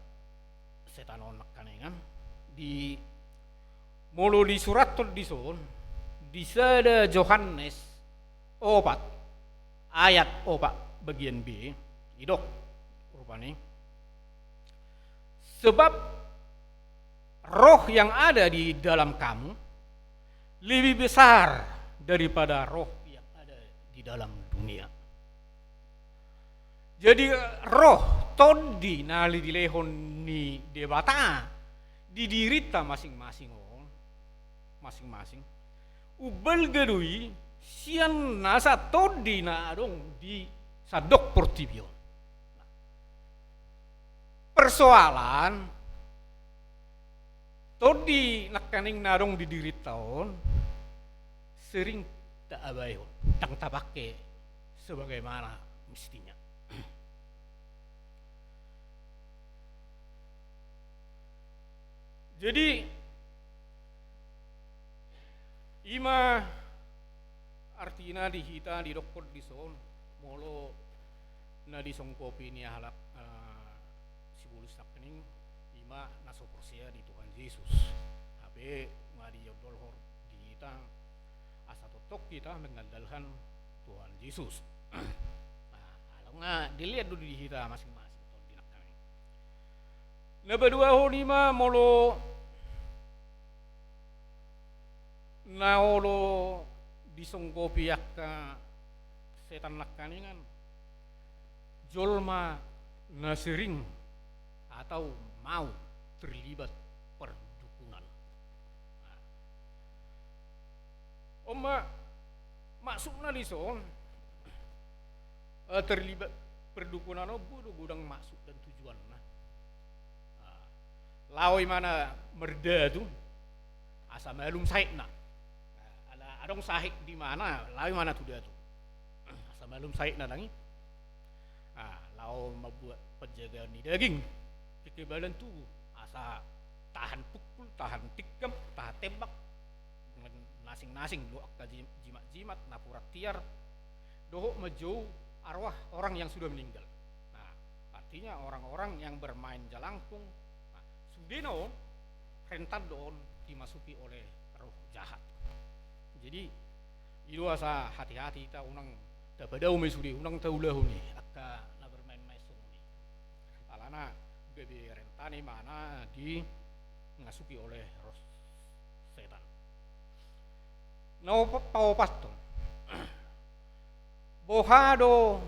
setan on nangkaningan. Di, molo disurathon dison, di sada Johannes opat ayat opat bagian B, didok rupani: Sebab roh yang ada di dalam kamu lebih besar daripada roh yang ada di dalam dunia. Jadi roh, tondi na dilehon ni Debata di dirinta masing-masing on, masing-masing, umbalga do i sian nasa tondi na adong di sandok portibi on. Persoalan, tondi nangkaning na adong di dirinta on sering taabaihon, ndang tapangke sebagaimana mestinya. Jadi i ma artina di hita didokkon dison, molo na disonggopi ni halak, eh, sibolis nangkaning, i ma na so porsea di Tuhan Jesus. Hape nga diondolhon di hita asa tongtong hita mengandalkan Tuhan Jesus. Nah, alana nga dilean do di hita masing-masing tondi nangkaning. Na paduahon i ma molo na olo disonggopi angka setan nangkaningan, jolma na sering atau mau terlibat perdukunan. Nah, on ma maksudna dison, eh, terlibat perdukunan on, boi do godang maksud dan tujuanna. Nah, laho imana mardatu asa malum sahitna. Nah, ala adong sahit di mana, laho imana tu datu asa malum sahitna, dang i. Nah, laho mambuat penjagaan ni daging, kekebalan tubuh, asa tahan pukul, tahan tikam, tahan tembak, nasing-nasing do angka ji-, jimat-jimat, napuran tiar, dohot manjou arwah orang yang sudah meninggal. Nah, artinya orang-orang yang bermain jalangkung, nah, sudena on rentan do on dimasuki oleh roh jahat. Jadi i do asa hati-hati hita, unang tapadao ma i sude, unang taulahon i angka na bermain-main songon i. Alana gabe rentan imana dimasuki oleh roh setan. Na opat, paopathon, boha do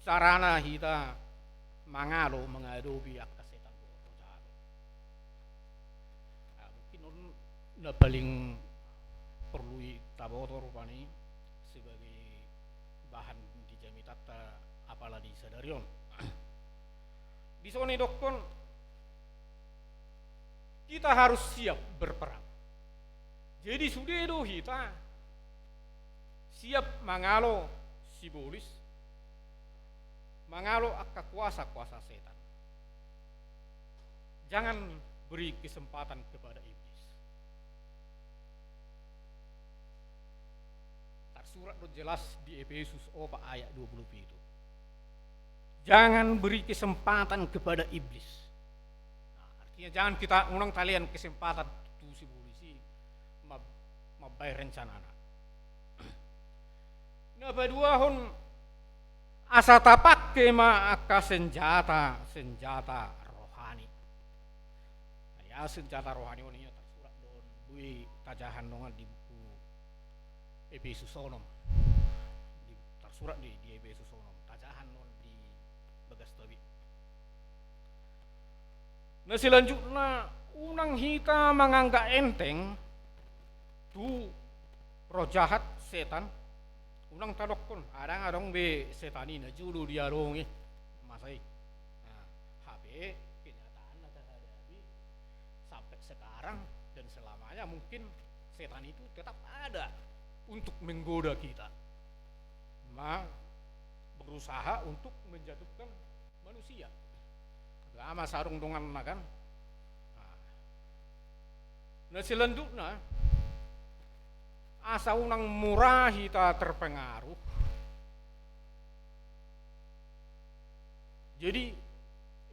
carana hita mangalo, mangadopi angka setan dohot roh jahat on? Nah, mungkin on na paling porlu i taboto rupani sebagai bahan di jamitanta, apala di sadari on. Dison didokkon, kita harus siap berperang. Jadi sude do hita siap mangalo sibolis, mangalo angka kuasa-kuasa setan. Jangan beri kesempatan kepada iblis. Tarsurat do jelas di Epesus opat ayat dua puluh pitu. Jangan beri kesempatan kepada iblis. Nah, artinya jangan kita, unang talean kesempatan tu sibolis i ma-, mambahen rencanana. Na paduahon, asa tapangke ma angka senjata, senjata rohani. Nah, ia senjata rohani on ia tarsurat do on, boi tajaha nangkin di buku Epesus onom. Di, tarsurat di, di Epesus onom. Tajaha nangkin di Na selanjutna, unang hita manganggap enteng tu roh jahat, setan. Unang tadokkon, "Ah, ndang adong be setan i, na jolo diadong i." Masa i? Nah, hape kenyataanna tahadapi sampai sekarang dan selamanya mungkin setan itu tetap ada untuk menggoda kita. Ma-, berusaha untuk menjatuhkan manusia. Sama sarung donganna kan. Nah. Na selanjutna, asa unang mura hita terpengaruh. Jadi,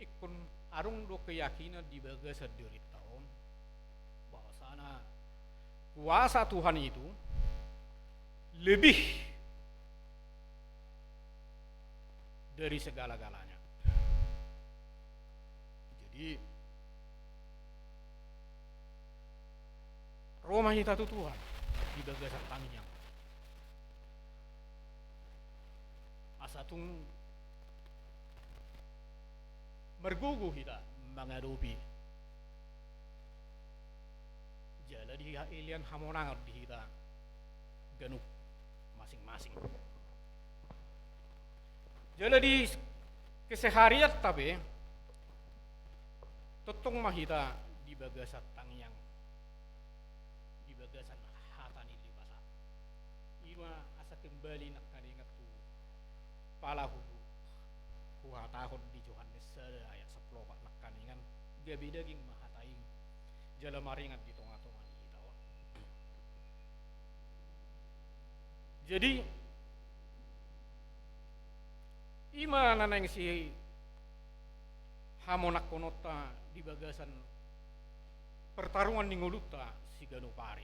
ingkon adong do keyakinan di bagasan dirinta on, bahwasana kuasa Tuhan itu lebih dari segala-galanya. Jadi, ro ma hita tu Tuhan di bagasan tangiang. Asa tung margogo hita mangadopi. Jala dilehon hamonangan di hita ganup masing-masing. Jala di keseharianta pe, tongtong ma hita di bagasan tangiang, di bagasan hata ni Debata. I ma asa kembali nangkaningan tu pala hu-, huhatahon di Johannes sada ayat sampulu opat nangkaningan, gabe daging ma hata i, jala maringan di tonga-tonga ni hita on. Jadi, i ma na naeng sihamonangkononta di bagasan pertarungan ni ngolunta siganup ari.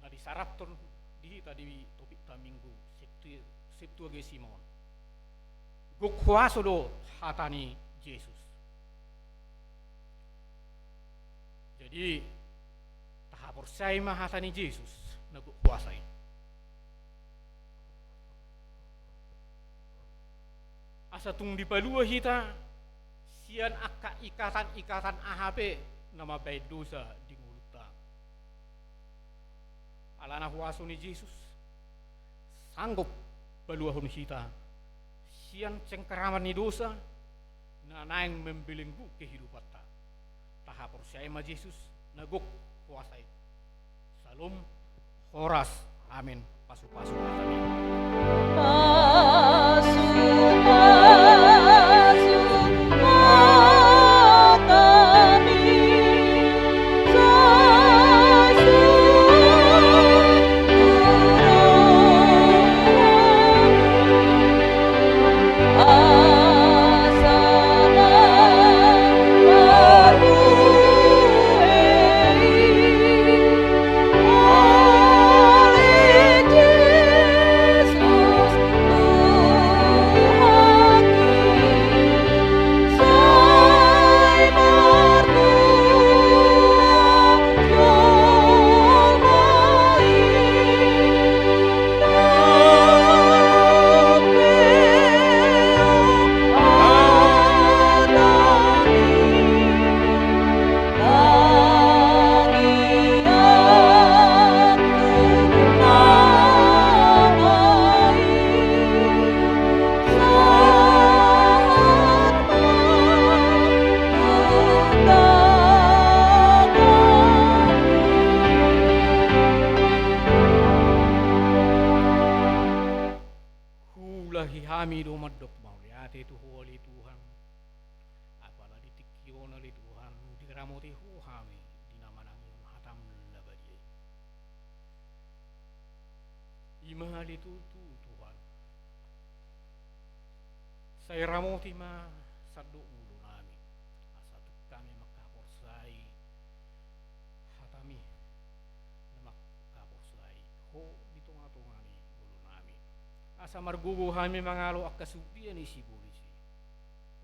Na disarathon di hita di topikta Minggu Septu-, Septuagesima on. Gok huaso do hata ni Jesus. Jadi, tahaporseai ma hata ni Jesus na gok huaso i. Asa tung dipalua hita sian angka ikatan-ikatan aha pe na mambahen dosa di ngolunta. Alana huaso ni Jesus sanggup paluahon hita sian cengkraman ni dosa na naeng mambelenggu kehidupanta. Tahaporseai ma Jesus na gok huaso i. Syalom, horas, amen. Pasu-pasu hata ni. Pasu-pasu hata ni. Huulahi hami do mandok mauliate tu Ho ale Tuhan. Apala di tingki on ale Tuhan, diramoti Ho hami di na manangihon hatam na badia i. I ma ale Tuhan, sai ramoti ma sandok ngolunami, asa tung hami mangkaporseai hatami, na mangkaporseai Ho di tonga-tonga ni ngolunami. Asa margogo hami mangalo angka sude ni sibolis i.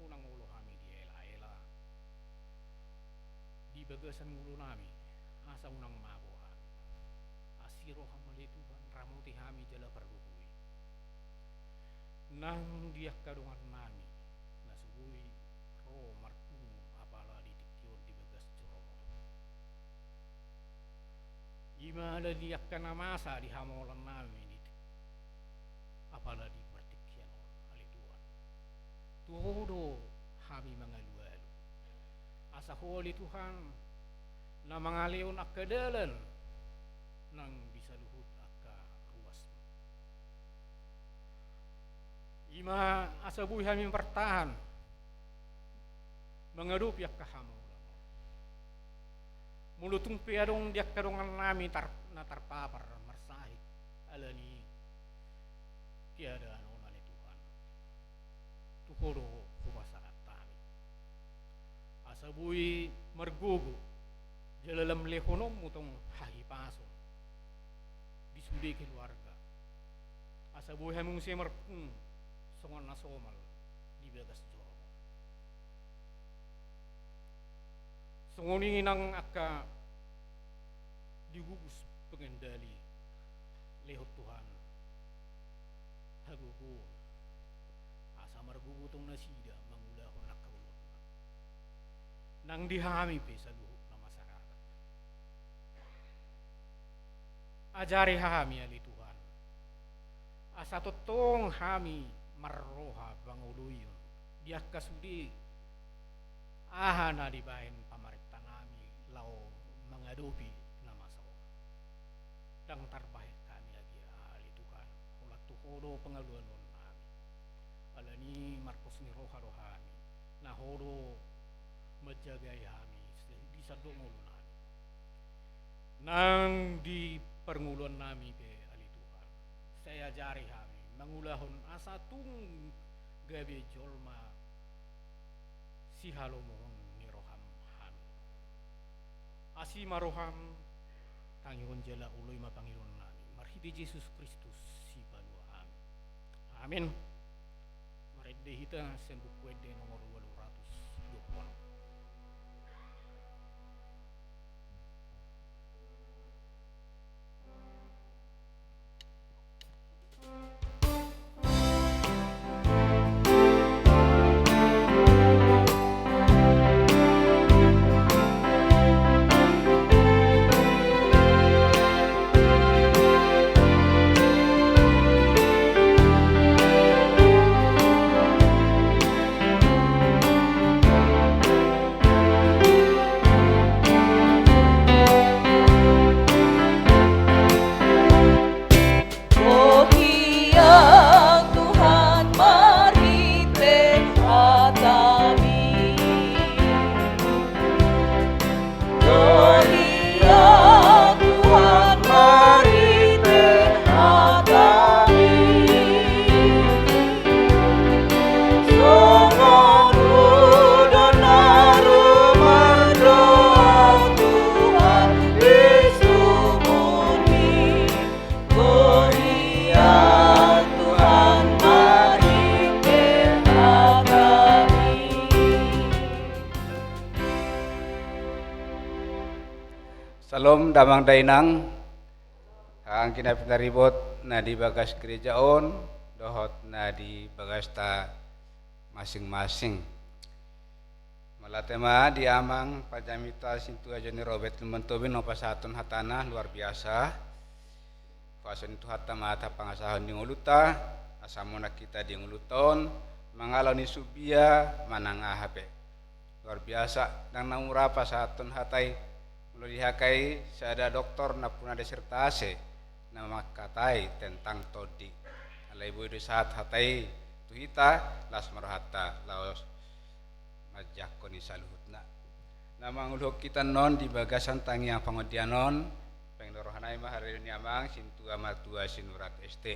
Unang olo hami diela-ela di bagasan ngolunami, asa unang mabo hami. Asi roham ale Tuhan, ramoti hami jala pargogoi. Nang di angka dongannami na so boi ro Ala ni angka na masa di hamaolannami di, apala di partingkian on, ale Tuhan. Tu Ho do hami mangalualu. Asa Ho, ale Tuhan, na mangalehon angka dalan nang di saluhut angka ruasmi. I ma asa boi hami martahan mangadopi angka hamaolan on. Molo tung pe adong di angka dongannami tar-, na tarpapar marsahit ala ni keadaan on, ale Tuhan, tu Ho do hupasahat hami. Asa boi margogo jala lam lehononmu tong hahipason di sude keluarga. Asa boi hami muse marpungu songon na somal di bagas joro. Songon i nang angka di gugus pengendali, lehon Tuhan hagogoon, asa margogo tong nasida mangulahon angka ulaonna. Nang di hami pe saluhutna masyarakat. Ajari hami, ale Tuhan, asa tongtong hami marroha mangoloion di angka sude aha na dibahen pamarentanami laho mangadopi na masa on. Ndang tarbahen hami agia, ale Tuhan, holan tu Ho do pangalualuannami. Ala ni marpos ni roha do hami, na Ho do manjagai hami di sandok ngolunami. Nang di parngoluannami pe, ale Tuhan, sai ajari hami mangulahon asa tung gabe jolma sihalomohon ni roham hami. Asi ma roham, tangihon jala oloi ma pangidoannami, marhite Jesus Kristus Sipalua hami. Amin. Marende hita sian Buku Ende nomor ualu ratus dua pulu onom. Syalom damang dainang, angka na pinaribot na di bagas gereja on dohot na di bagasta masing-masing. Mauliate ma di amang panjaminta sintua Joni Robert Lumban Tobing na pasahathon hatana luar biasa. Huaso ni Tuhanta ma tapangasahon di ngolunta, asa monang hita di ngolunta on mangalo ni subia manang aha pe. Luar biasa, ndang na mura pasahathon hata i. Molo di hata i sada doktor nampuna disertasi na mangkatai tentang tondi. Alai boi do sahat hata i tu hita, las ma rohanta laos manjangkon i saluhutna. Na manguluhon hita annon di bagasan tangiang pangondian on, bahen do rohanami ma haradeon ni amang sintua martua Sinurat S T.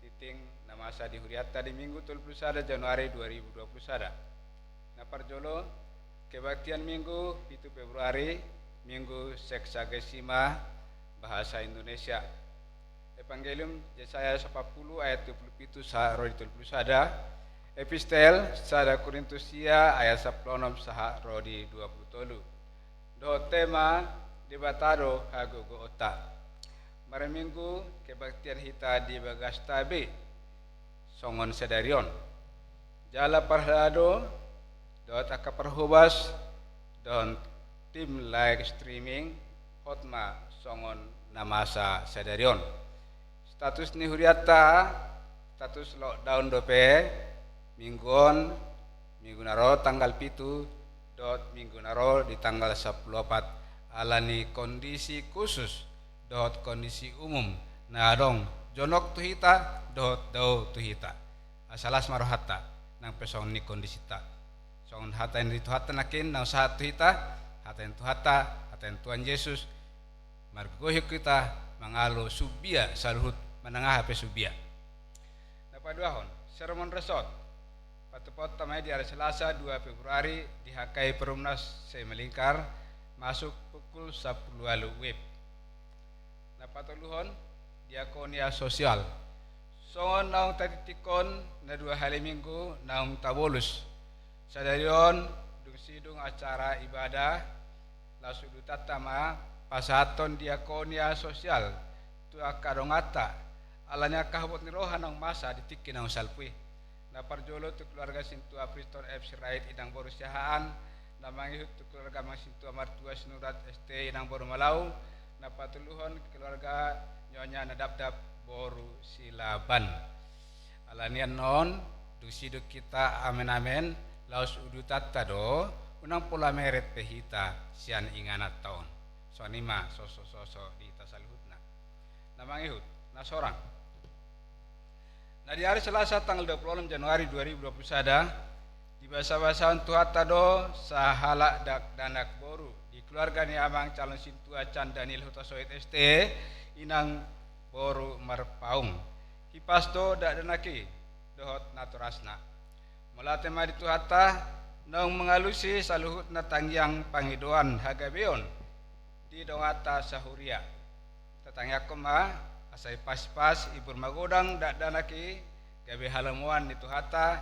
Tintin na masa di hurianta di Minggu tolu pulu sada Januari dua ribu dua pulu sada. Na parjolo, kebaktian Minggu pitu Februari, Minggu Sexagesima bahasa Indonesia. Evangelium Yesaya sampulu ayat dua pulu pitu sahat ro di tolu pulu sada. Epistel sada Korintus sia ayat sampulu onom sahat ro di dua pulu tolu. Dohot tema Debata do hagogoonta. Marminggu kebaktian hita di bagasta be songon sadari on. Jala parhalado dohot angka parhobas dohot tim live streaming, hot ma songon na masa sadari on. Status ni hurianta, status lockdown dope, minggu on, minggu na ro tanggal pitu, dohot minggu na ro di tanggal sampulu opat, ala ni kondisi khusus, dohot kondisi umum, na adong jonok tu hita, dohot dao tu hita. Asa las ma rohanta, nang pe songon i kondisinta. Songon hata ni Tuhanta nangkin, naung sahat tu hita, hata ni Tuhanta, hata ni Tuhan Jesus, margogohi hita, mangalo sumbia saluhut, manang aha pe sumbia. Na paduahon, sermon resort. Patupaonta ma i di ari Selasa dua Februari di H K I Perumnas Simalingkar, masuk pukul sampulu ualu W I B. Na patoluhon, diakonia sosial. Songon naung tatingtinghon na dua hali minggu naung tabolus. Sadari on, dung sidung acara ibadah, laos udutanta ma pasahathon diakonia sosial tu angka donganta, ala ni angka habot ni roha naung masa di tingki naung salpu i. Na parjolo tu keluarga sintua Priston F Sirait inang boru Siahaan, na mangihut tu keluarga amang sintua martua Sinurat S T inang boru Malau, na patoluhon keluarga Nyonya Nadapdap boru Silaban. Ala ni annon, dung sidung hita amen-amen, laos udutanta do, unang pola meret pe hita sian ingananta on. Songon i ma sosososo di hita saluhutna. Na mangihut, na sorang. Na di ari Selasa tanggal dua puluh enam Januari dua ribu dua puluh sada, dibasabasahon Tuhanta do sahalak dakdanak boru di keluarga ni amang calon sintua Can Daniel Hutasoit S T, inang boru Marpaung. Hipas do dakdanak i dohot natorasna. Mauliate ma di Tuhanta, naung mangalusi saluhutna tangiang pangidoan hagabeon di donganta sahuria. Tatangiangkon ma, asa ipaspas, ibur magodang dakdanak i, gabe halomoan ni Tuhanta,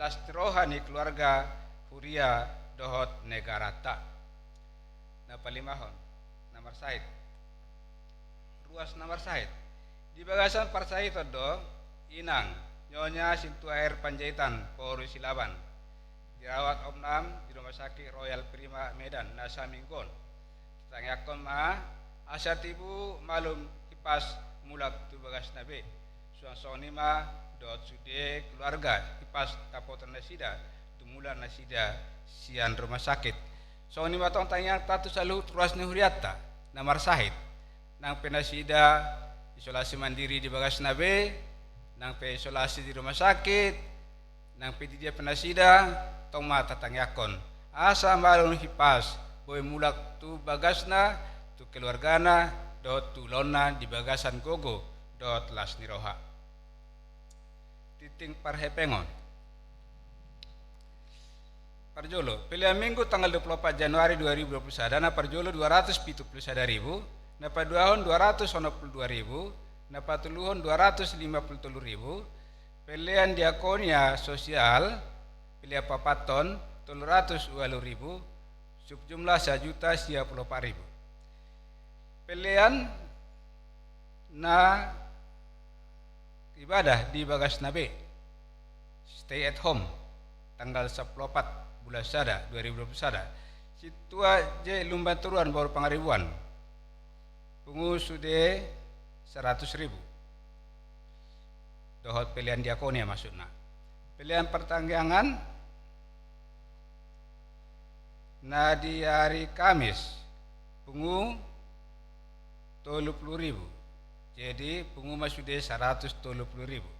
las ni roha ni keluarga, huria, dohot negaranta. Na palimahon, na marsahit. Ruas na marsahit. Di bagasan parsahiton do, inang, Nyonya Sintua R Panjaitan, boru Silaban. Dirawat omnam di Rumah Sakit Royal Prima Medan, na saminggu on. Tatangiangkon ma, asa tibu malum hipas mulak tu bagasna be. Suang songon i ma, dohot sude keluarga, hipas dapotan nasida, tumulak nasida, sian rumah sakit. Songon i ma tong tangiangta tu saluhut ruas ni hurianta, na marsahit. Nang pe nasida, isolasi mandiri di bagasna be, nang pe isolasi di rumah sakit, nang pe di dia pe nasida, tong ma tatangiangkon. Asa malum hipas, boi mulak tu bagasna, tu keluargana, dohot tu ulaonna di bagasan gogo, dohot las ni roha. Tingting parhepengon. Parjolo, pelean minggu tanggal dua puluh opat Januari dua ribu dua puluh sada, na parjolo dua ratus pitu puluh sada ribu, na paduahon dua ratus onom puluh dua ribu, na patoluhon dua ratus lima puluh tolu ribu, pelean diakonia sosial, pelean paopathon tolu ratus ualu ribu, subjumlah sajuta sia puluh opat ribu. Pelean na ibadah di bagasna be, stay at home, tanggal sampulu opat bulan sada dua ribu dua puluh sada. Sintua J Lumban Toruan boru Pangaribuan, pungu sude saratus ribu. Dohot pelean diakonia maksudna. Pelean partangiangan na di ari Kamis, pungu tolu puluh ribu. Jadi, pungu ma sude saratus tolu puluh ribu.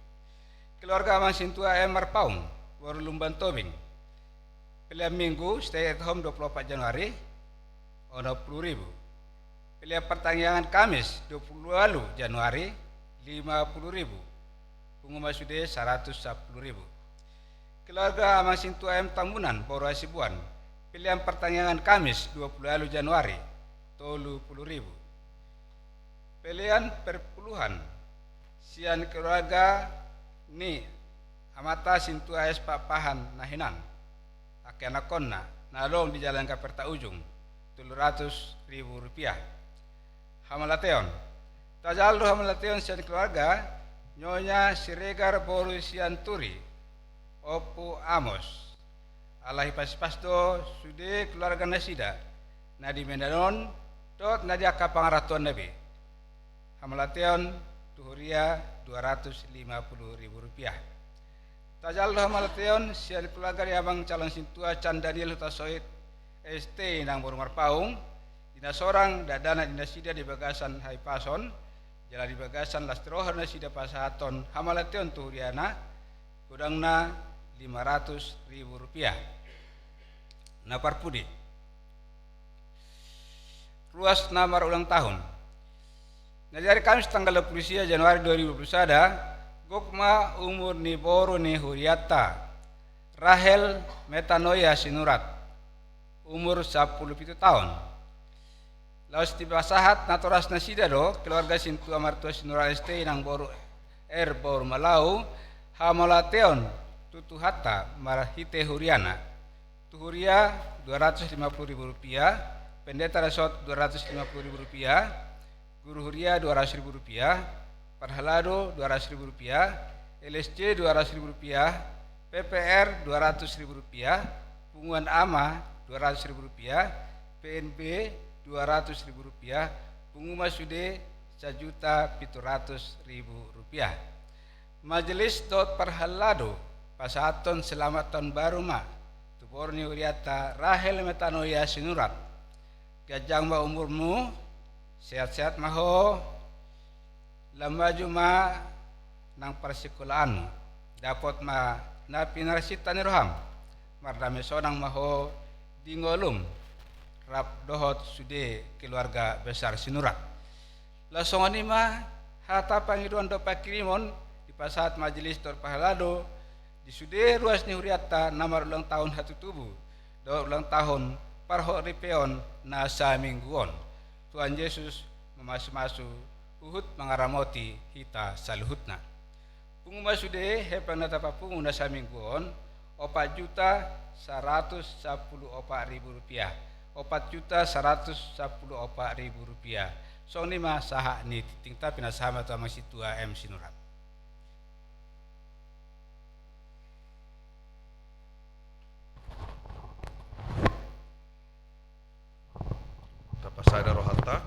Keluarga amang sintua M Marpaung, boru Lumban Tobing. Pelean minggu, stay at home dua puluh opat Januari, onom puluh ribu. Pelean partangiangan Kamis, dua puluh ualu Januari, lima puluh ribu. Pungu ma sude saratus sampulu ribu. Keluarga amang sintua M Tambunan, boru Hasibuan. Pelean partangiangan Kamis, dua puluh ualu Januari, tolu puluh ribu. Pelean perpuluhan sian keluarga ni amanta sintua S Pakpahan na hinan, angka anakkonna, na adong di Jalan Gaperta Ujung, tolu ratus ribu rupiah. Hamauliateon. Tajalo do hamauliateon sian keluarga Nyonya Siregar boru Sianturi, Ompu Amos. Ala hipas-hipas do sude keluarga nasida, na di Medan on, dohot na di angka pangarantoanna be. Hamauliateon tu huria dua ratus lima puluh ribu rupiah. Tajalo hamauliateon sian keluarga ni abang calon sintua Can Daniel Hutasoit S T nang boru Marpaung, di na sorang dakdanak ni nasida di bagasan hahipason, jala di bagasan las ni roha nasida pasahathon hamauliateon tu huriana, godangna lima ratus ribu rupiah. Na parpudi, ruas na marulang tahun. Na di ari Kamis tanggal dua puluh sia Januari dua ribu dua puluh sada, gok ma umur ni boru ni hurianta, Rahel Metanoia Sinurat, umur sampulu pitu taon. Laos dipasahat natoras nasida do keluarga sintua martua Sinurat S T nang boru R boru Malau, hamauliateon tu Tuhanta marhite huriana. Tu huria dua ratus lima puluh ribu rupiah, pendeta resort dua ratus lima puluh ribu rupiah, guru huria dua ratus ribu rupiah, parhalado dua ratus ribu rupiah, L S C dua ratus ribu rupiah, P P R dua ratus ribu rupiah, punguan ama dua ratus ribu rupiah, P N B dua ratus ribu rupiah, pungu ma sude sajuta pitu ratus ribu rupiah. Majelis dohot parhalado pasahathon selamat tahun baru ma tu boru ni hurianta Rahel Metanoia Sinurat. Ganjang ma umurmu, sehat-sehat ma ho, lam maju ma nang parsikolaanmu, dapot ma na pinarsinta ni roham, mardame sonang ma ho di ngolum rap dohot sude keluarga besar Sinurat. Laos songon i ma hata pangidoan dohot panghirimon dipasahat majelis dohot parhalado di sude ruas ni hurianta na marulang tahun hatutubu dohot ulang tahun parhoripeon na saminggu on. Tuhan Jesus mamasumasu huhut mangaramoti hita saluhutna. Pungu ma sude hepeng na tapapungu na saminggu on, opat juta saratus sampulu opat ribu rupiah. Opat juta saratus sampulu opat ribu rupiah. Songon i ma sahat ni tingtingta, pinasahat ma tu amang sintua M Sinurat. Tapasada rohanta,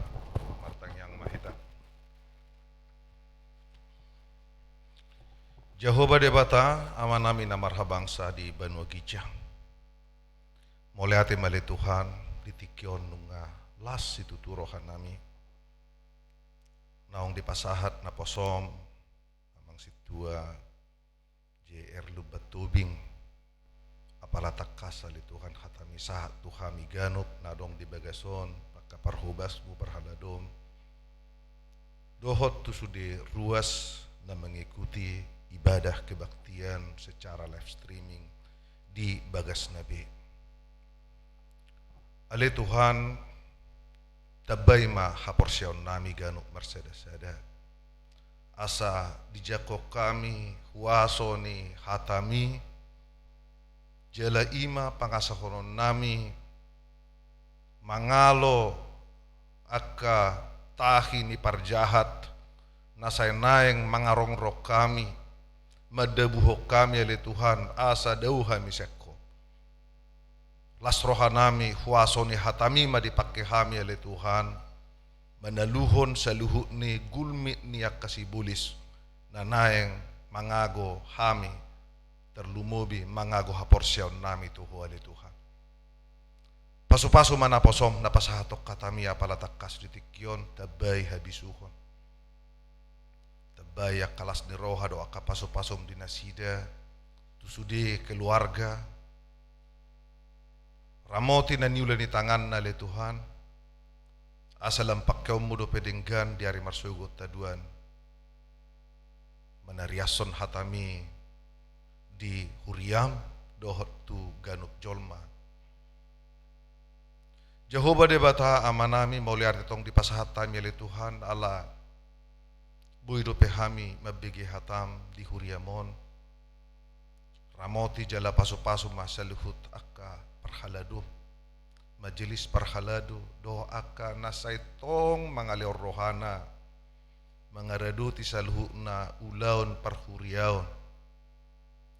martangiang ma hita. Jahowa Debata, Amanami na marhabangsa di banua ginjang. Mauliate ma ale Tuhan, di tingki on nunga las situtu rohanami. Naung dipasahat naposom amang sintua J R Lumban Tobing. Apala tangkas ale Tuhan hatami sahat tu hami ganup na adong di bagas on, angka parhobasmu, parhaladom, dohot tu sude ruas na mengikuti ibadah kebaktian secara live streaming di bagasna be. Ale Tuhan, tambai ma haporseaonnami ganup marsadasada, asa dijangkon hami huaso ni hatami, jala i ma pangasahononnami mangalo angka tahi ni parjahat na sai naeng mangarongrong hami, mandabuhon hami ale Tuhan, asa dao hami sian Ho. Las rohanami, huaso ni hatami ma dipangke hami ale Tuhan, manaluhon saluhut ni gulmit ni angka sibolis na naeng mangago hami, tarlumobi mangago haporseaonnami tu Ho ale Tuhan. Pasupasu ma naposom na pasahathon hatami apala tangkas di tingki on, tambai habisuhon. Tambai angka las ni roha dohot angka pasupasom di nasida, tu sude keluarga. Ramoti na niula ni tanganna ale Tuhan, asa lam pangkeonmu dope denggan di ari marsogot taduan. Manariashon hatami di huriam dohot tu ganup jolma. Jahowa Debata Amanami, mauliate tong dipasahat hami ale Tuhan, ala boi dope hami mambege hatam di huriam on. Ramoti jala pasupasu ma saluhut angka parhalado, majelis parhalado, dohot angka na sai tong mangalehon rohana mangaradoti saluhutna ulaon parhuriaon,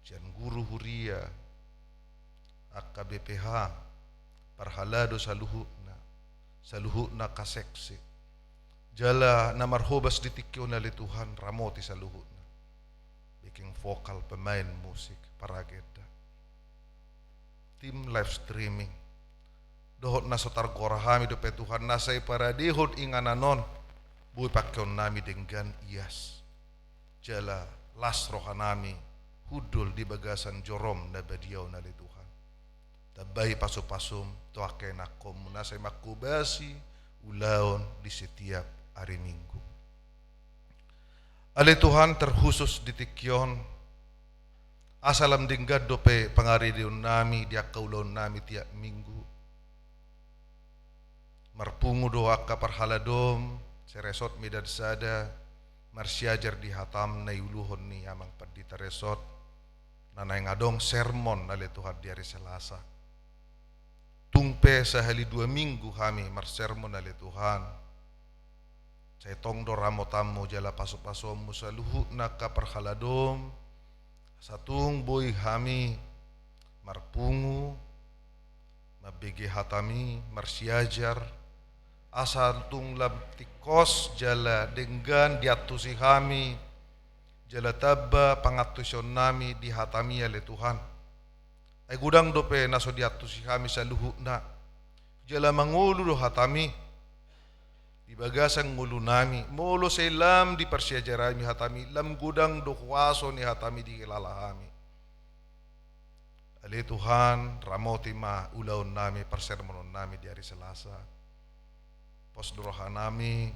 sian guru huria, angka B P H, parhalado saluhutna, saluhutna angka seksi. Jala na marhobas di tingki on ale Tuhan, ramoti saluhutna. Backing vokal, pemain musik, paragenda. Tim live streaming. Dohot na so targora hami dope Tuhan, na sai paradehon inganan on, boi pangkeon nami denggan ias. Jala las roha nami hundul di bagasan jorom na badia on ale Tuhan. Tambai pasu-pasum tu angka ianakhonmu na sai manghobasi ulaon di setiap ari Minggu. Ale Tuhan, terkhusus di tingki on, asa lam denggan dope pangarideon nami di angka ulaon nami tiap Minggu. Marpungu do angka parhaladom, seresort Medan Sada, marsiajar di hatam na iuluhon ni Amang Pandita Resort, na naeng adong sermon ale Tuhan di ari Selasa. Tung pe sahali dua minggu hami marsermon ale Tuhan. Sai tong do ramotanmu jala pasu-pasuonmu saluhutna angka parhaladom, asa tung boi hami marpungu, mambege hatami, marsiajar, asa tung lam tingkos jala denggan diantusi hami, jala tamba pangantusion nami di hatami ale Tuhan. Ai godang dope na so diantusi hami saluhutna. Jala mangolu do hatami di bagasan ngolu nami, molo sai lam diparsiajar hami hatami, lam godang do huaso ni hatami dihilala hami. Ale Tuhan, ramoti ma ulaon nami, parsermonon nami di ari Selasa. Pos do roha nami,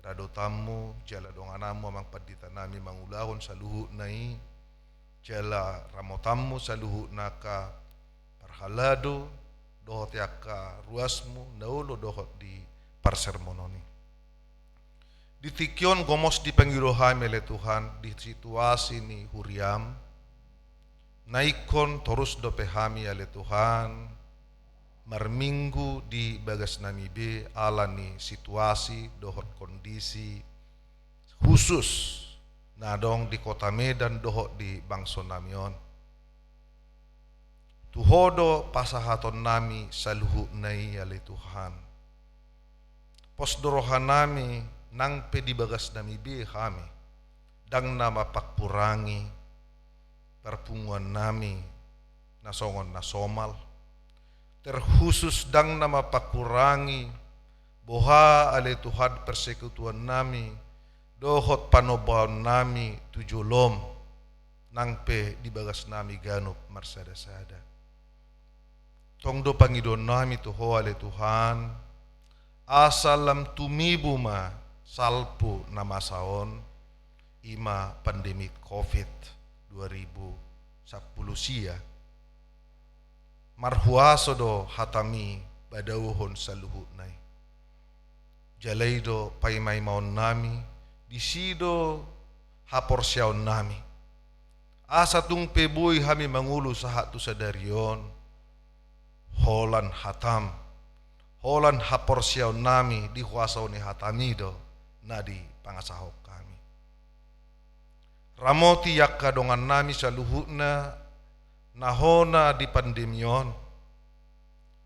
radotanmu, jala dongananmu Amang Pandita nami mangulahon saluhutna i, jala ramotanmu saluhutna angka parhalado, dohot angka ruasmu, na olo dohot di parsermonon i. Di tingki on gomos dipangido hami ale Tuhan, di situasi ni huriam, na ingkon torus dope hami ale Tuhan, marminggu di bagas nami be ala ni situasi dohot kondisi khusus na adong di kota Medan dohot di bangso nami on. Tu Ho do pasahaton nami saluhutna i ale Tuhan. Pos do roha nami nang pe di bagas nami be hami, ndang na mapangkurangi parpunguan nami na songon na somal. Terkhusus ndang na mapangkurangi boha ale Tuhan persekutuan nami dohot panombaon nami tu jolom, nang pe di bagas nami ganup marsada-sada. Tong do pangidoan nami tu Ho ale Tuhan, asa lam tumibu ma salpu na masa on, i ma pandemi covid dua ribu sampulu sia. Marhuaso do hatami padaohon saluhutna i. Jala i do paima-imaon nami, disi do haporseaon nami. Asa tung pe boi hami mangolu sahat tu sadari on, holan hatam, holan haporseaon nami di huaso ni hatami do na dipangasahon hami. Ramoti angka dongan nami saluhutna na hona di pandemi on.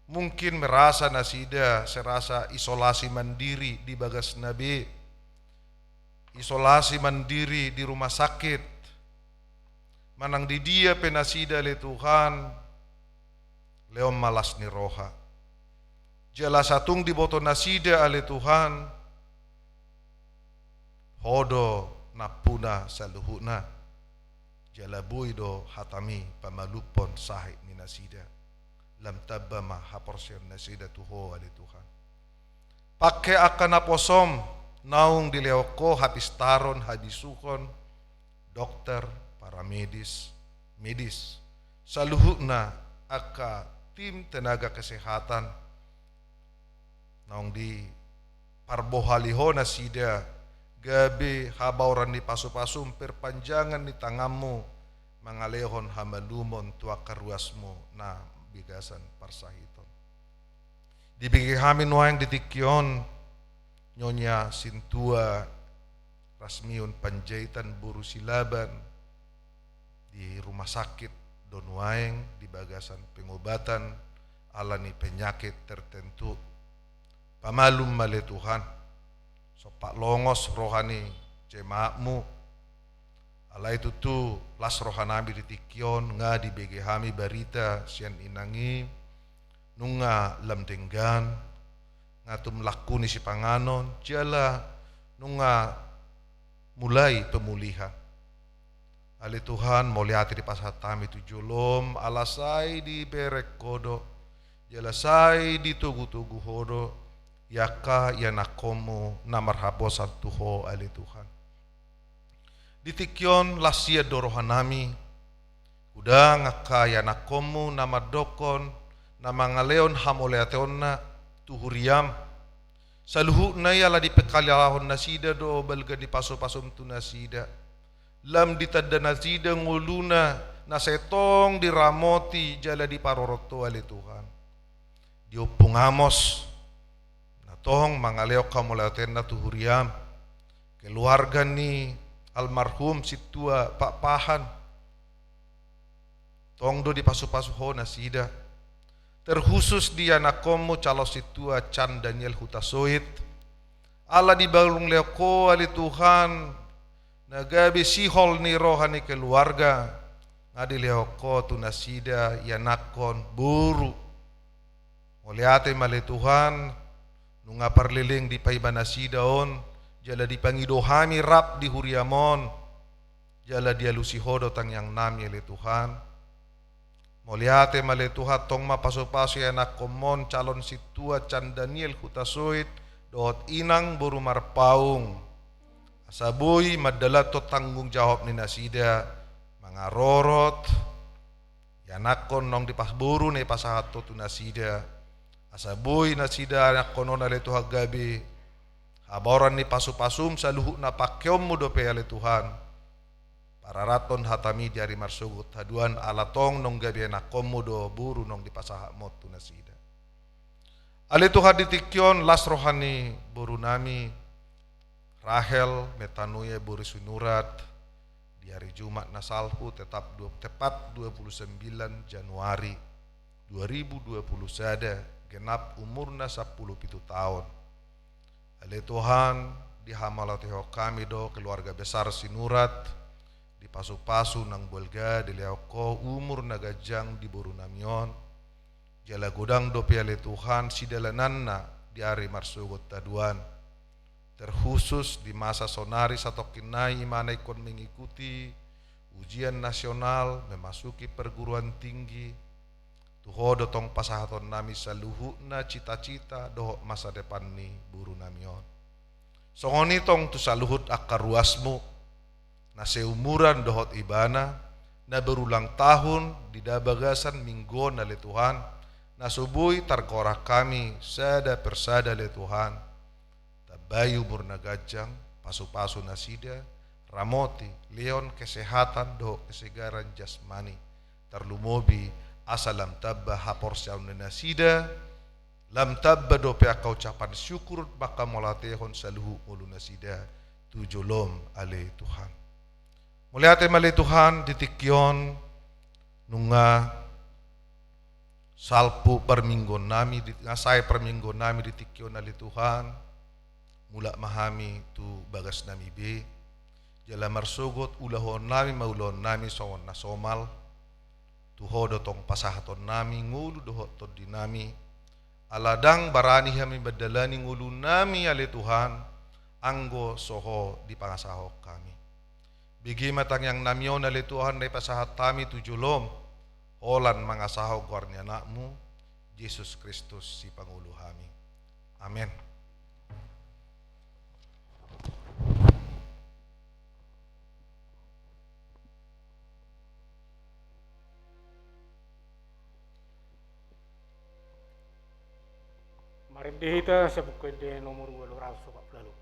Mungkin merasa nasida serasa isolasi mandiri di bagasna be, isolasi mandiri di rumah sakit. Manang di dia pe nasida ale Tuhan, lehon ma las ni roha. Jala asa tung diboto nasida ale Tuhan, Ho do nampuna saluhutna. Jala boi do hatami pamalumhon sahit ni nasida. Lam tamba ma haporseaon nasida tu Ho ale Tuhan. Pangke angka naposom naung dilehon Ho hapistaron, habisuhon, dokter, paramedis, medis, saluhutna angka tim tenaga kesehatan, naung diparbohali Ho nasida, gabe habaoran ni pasu-pasum, perpanjangan ni tanganmu, mangalehon hamalumon tu angka ruasmu na bagasan parsahiton. Dibege hami nuaeng di tingki on Nyonya Sintua Rasmiun Panjaitan boru Silaban di rumah sakit do nuaeng di bagasan pengobatan ala ni penyakit tertentu. Pamalum ma ale Tuhan, sompat longos roha ni jemaat-Mu. Alai tutu las rohanami di tingki on, nga dibege hami barita sian inang i, nunga lam denggan, nga tum langkuni sipanganon, jala nunga mulai pemulihan. Ale Tuhan, mauliate dipasahat hami tu jolom, ala sai dibereng Ho do, jala sai ditogu-togu Ho do, i angka ianakhon-Mu na marhaposan tu Ho, ale Tuhan. Di tingki on las sian do rohanami, godang angka ianakhon-Mu na mandokkon, na mangalehon hamauliateonna tu huria-M. Saluhutna i ala dipangkalahon nasida do balga ni pasu-pasum tu nasida. Lam ditanda nasida ngoluna na sai tong diramoti jala diparorot Ho ale Tuhan. Di Ompung Amos, na tong mangalehon hamauliateenna tu huria-M, keluarga ni almarhum Sintua Pakpahan, tong do dipasu-pasu Ho nasida. Terkhusus di ianakhon-Mu calon Sintua Chan Daniel Hutasoit. Ala dibalunglehon Ho ale Tuhan, na gabe sihol ni roha ni keluarga, nga dilehon Ho tu nasida ianakhon, boru. Mauliate ma ale Tuhan, nunga parleleng dipaima nasida on, jala dipangido hami rap di huria-M on, jala dialusi Ho do tangiangnami ale Tuhan. Mauliate ma ale Tuhan, tong ma pasu-pasu ianakhon-Mu on calon Sintua Chan Daniel Hutasoit dohot inang boru Marpaung. Asa boi mandalanhon tanggung jawab ni nasida, mangarorot ianakhon naung dipas-, boru na dipasahat Ho tu nasida. Asa boi nasida ianakhon on ale Tuhan gabe habaoran ni pasu-pasum, saluhutna pangkeonmu dope ale Tuhan. Pararathon hatami di ari marsogot haduan, ala tong naung gabe ianakhonmu do boru naung dipasahatmu tu nasida. Ale Tuhan, di tingki on las roha ni borunami Rahel Metanoia boru Sinurat, di ari Jumat na salpu tetap dua, tepat dua puluh sembilan Januari dua ribu dua puluh sada, genap umurna sampulu pitu taon. Ale Tuhan, dihamauliatehon hami do keluarga besar Sinurat, dipasu-pasu nang balga, dilehon Ho umur na ganjang di borunami on. Jala godang dope ale Tuhan sidalananna di ari marsogot haduan. Terkhusus di masa sonari satongkin nai, i ma na ingkon mengikuti ujian nasional, memasuki perguruan tinggi. Tu Ho do tong pasahatonnami saluhutna cita-cita dohot masa depan ni borunami on. Songon i tong tu saluhut angka ruasmu, na seumuran dohot ibana, na berulang tahun di da bagasan minggu on ale Tuhan, na so boi targorak hami sada per sada ale Tuhan. Tambai umur na ganjang, pasu-pasu nasida, ramoti, lehon kesehatan dohot kesegaran jasmani. Tarlumobi asa lam tamba haporseaon ni nasida, lam tamba dope angka ucapan syukur manghamauliatehon saluhut ngolu nasida tu jolom ale Tuhan. Mauliate ma ale Tuhan, di tingki on nunga salpu parmingguonnami di, nga sae parmingguonnami di tingki on ale Tuhan. Mulak ma hami tu bagasnami be, jala marsogot ulahoonnami ma ulaonnami songon na somal. Tu Ho do tong pasahatonnami ngolu dohot tondinami. Ala ndang barani hami mandalani ngolunami ale Tuhan, anggo so Ho dipangasahon hami. Bege ma tangiangnami on ale Tuhan na dipasahat hami tu jolom, holan mangasahon goar ni Anakmu, Jesus Kristus sipangolu hami. Amen. Marende hita sian Buku Ende nomor ualu ratus opat pulu ualu.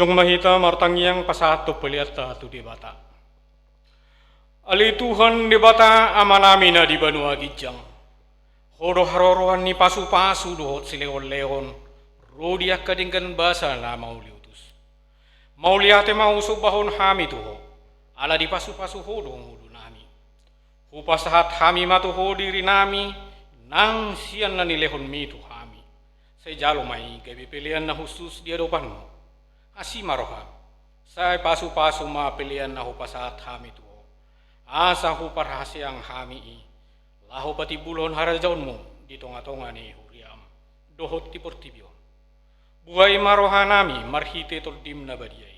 Tong ma hita martangiang pasahathon peleanta tu Debata. Ale Tuhan Debata Amanami na di banua ginjang, Ho do haroroan ni pasupasu dohot silehonlehon ro di angka denggan basa na mauliutus. Mauliate ma husombahon hami tu Ho, ala dipasupasu Ho do ngolunami. Hupasahat hami ma tu Ho dirinami nang sian na nilehonMi tu hami. Sai jalo ma i gabe pelean na hushus di adopanMu. Asi ma rohaM, sai pasupasu ma pelean na hupasahat hami tu Ho, asa huparhaseang hami i, laho patimbulhon harajaonMu di tongatonga ni huriaM dohot di portibi on. Buhai ma rohanami marhite TondiM na badia i,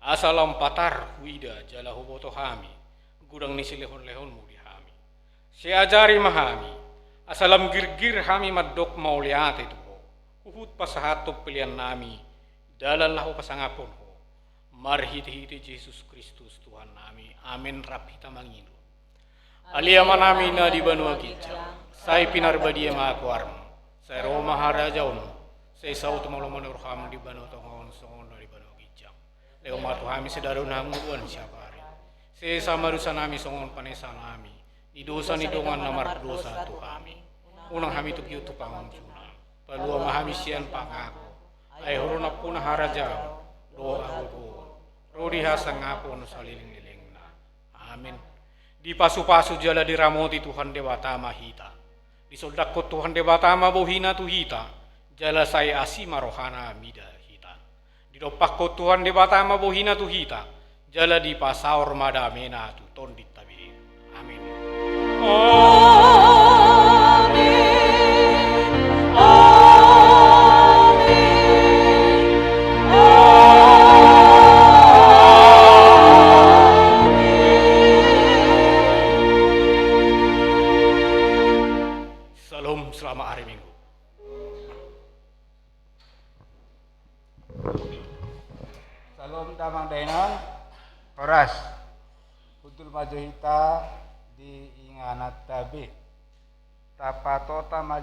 asa lam patar huida jala huboto hami godang ni silehonlehonMu di hami. Sai ajari ma hami, asa lam girgir hami mandok mauliate tu Ho, huhut pasahathon peleannami dalan laho pasangaphon Ho, marhitehite Jesus Kristus Tuhannami. Amen. Rap hita mangido. Ale Amanami na di banua ginjang, sai pinarbadia ma goarMu, sai ro ma harajaonMu, sai saut ma lomo ni rohaM di banua tonga on songon na di banua ginjang. Lehon ma tu hami sadari on hangoluan siapari. Sesa ma dosanami songon panesanami di dosa ni dongan na mardosa tu hami. Unang hami togihon tu pangunjunan, palua ma hami sian pangago. Ai Ho do nampuna harajaon dohot hagogoon, ro di hasangapon salelenglelengna. Amen. Dipasupasu jala diramoti Tuhan Debata ma hita. Disondangkon Tuhan Debata ma bohiNa tu hita, jala sai asi ma rohaNa mida hita. Didompakkon Tuhan Debata ma bohiNa tu hita, jala dipasaor ma dameNa tu tondinta be. Amen. Amen. Amen. Amen. Salam, selamat hari Minggu. Salam damang dainang. Horas. Hundul ma jo hita di ingananta be. Tapatota ma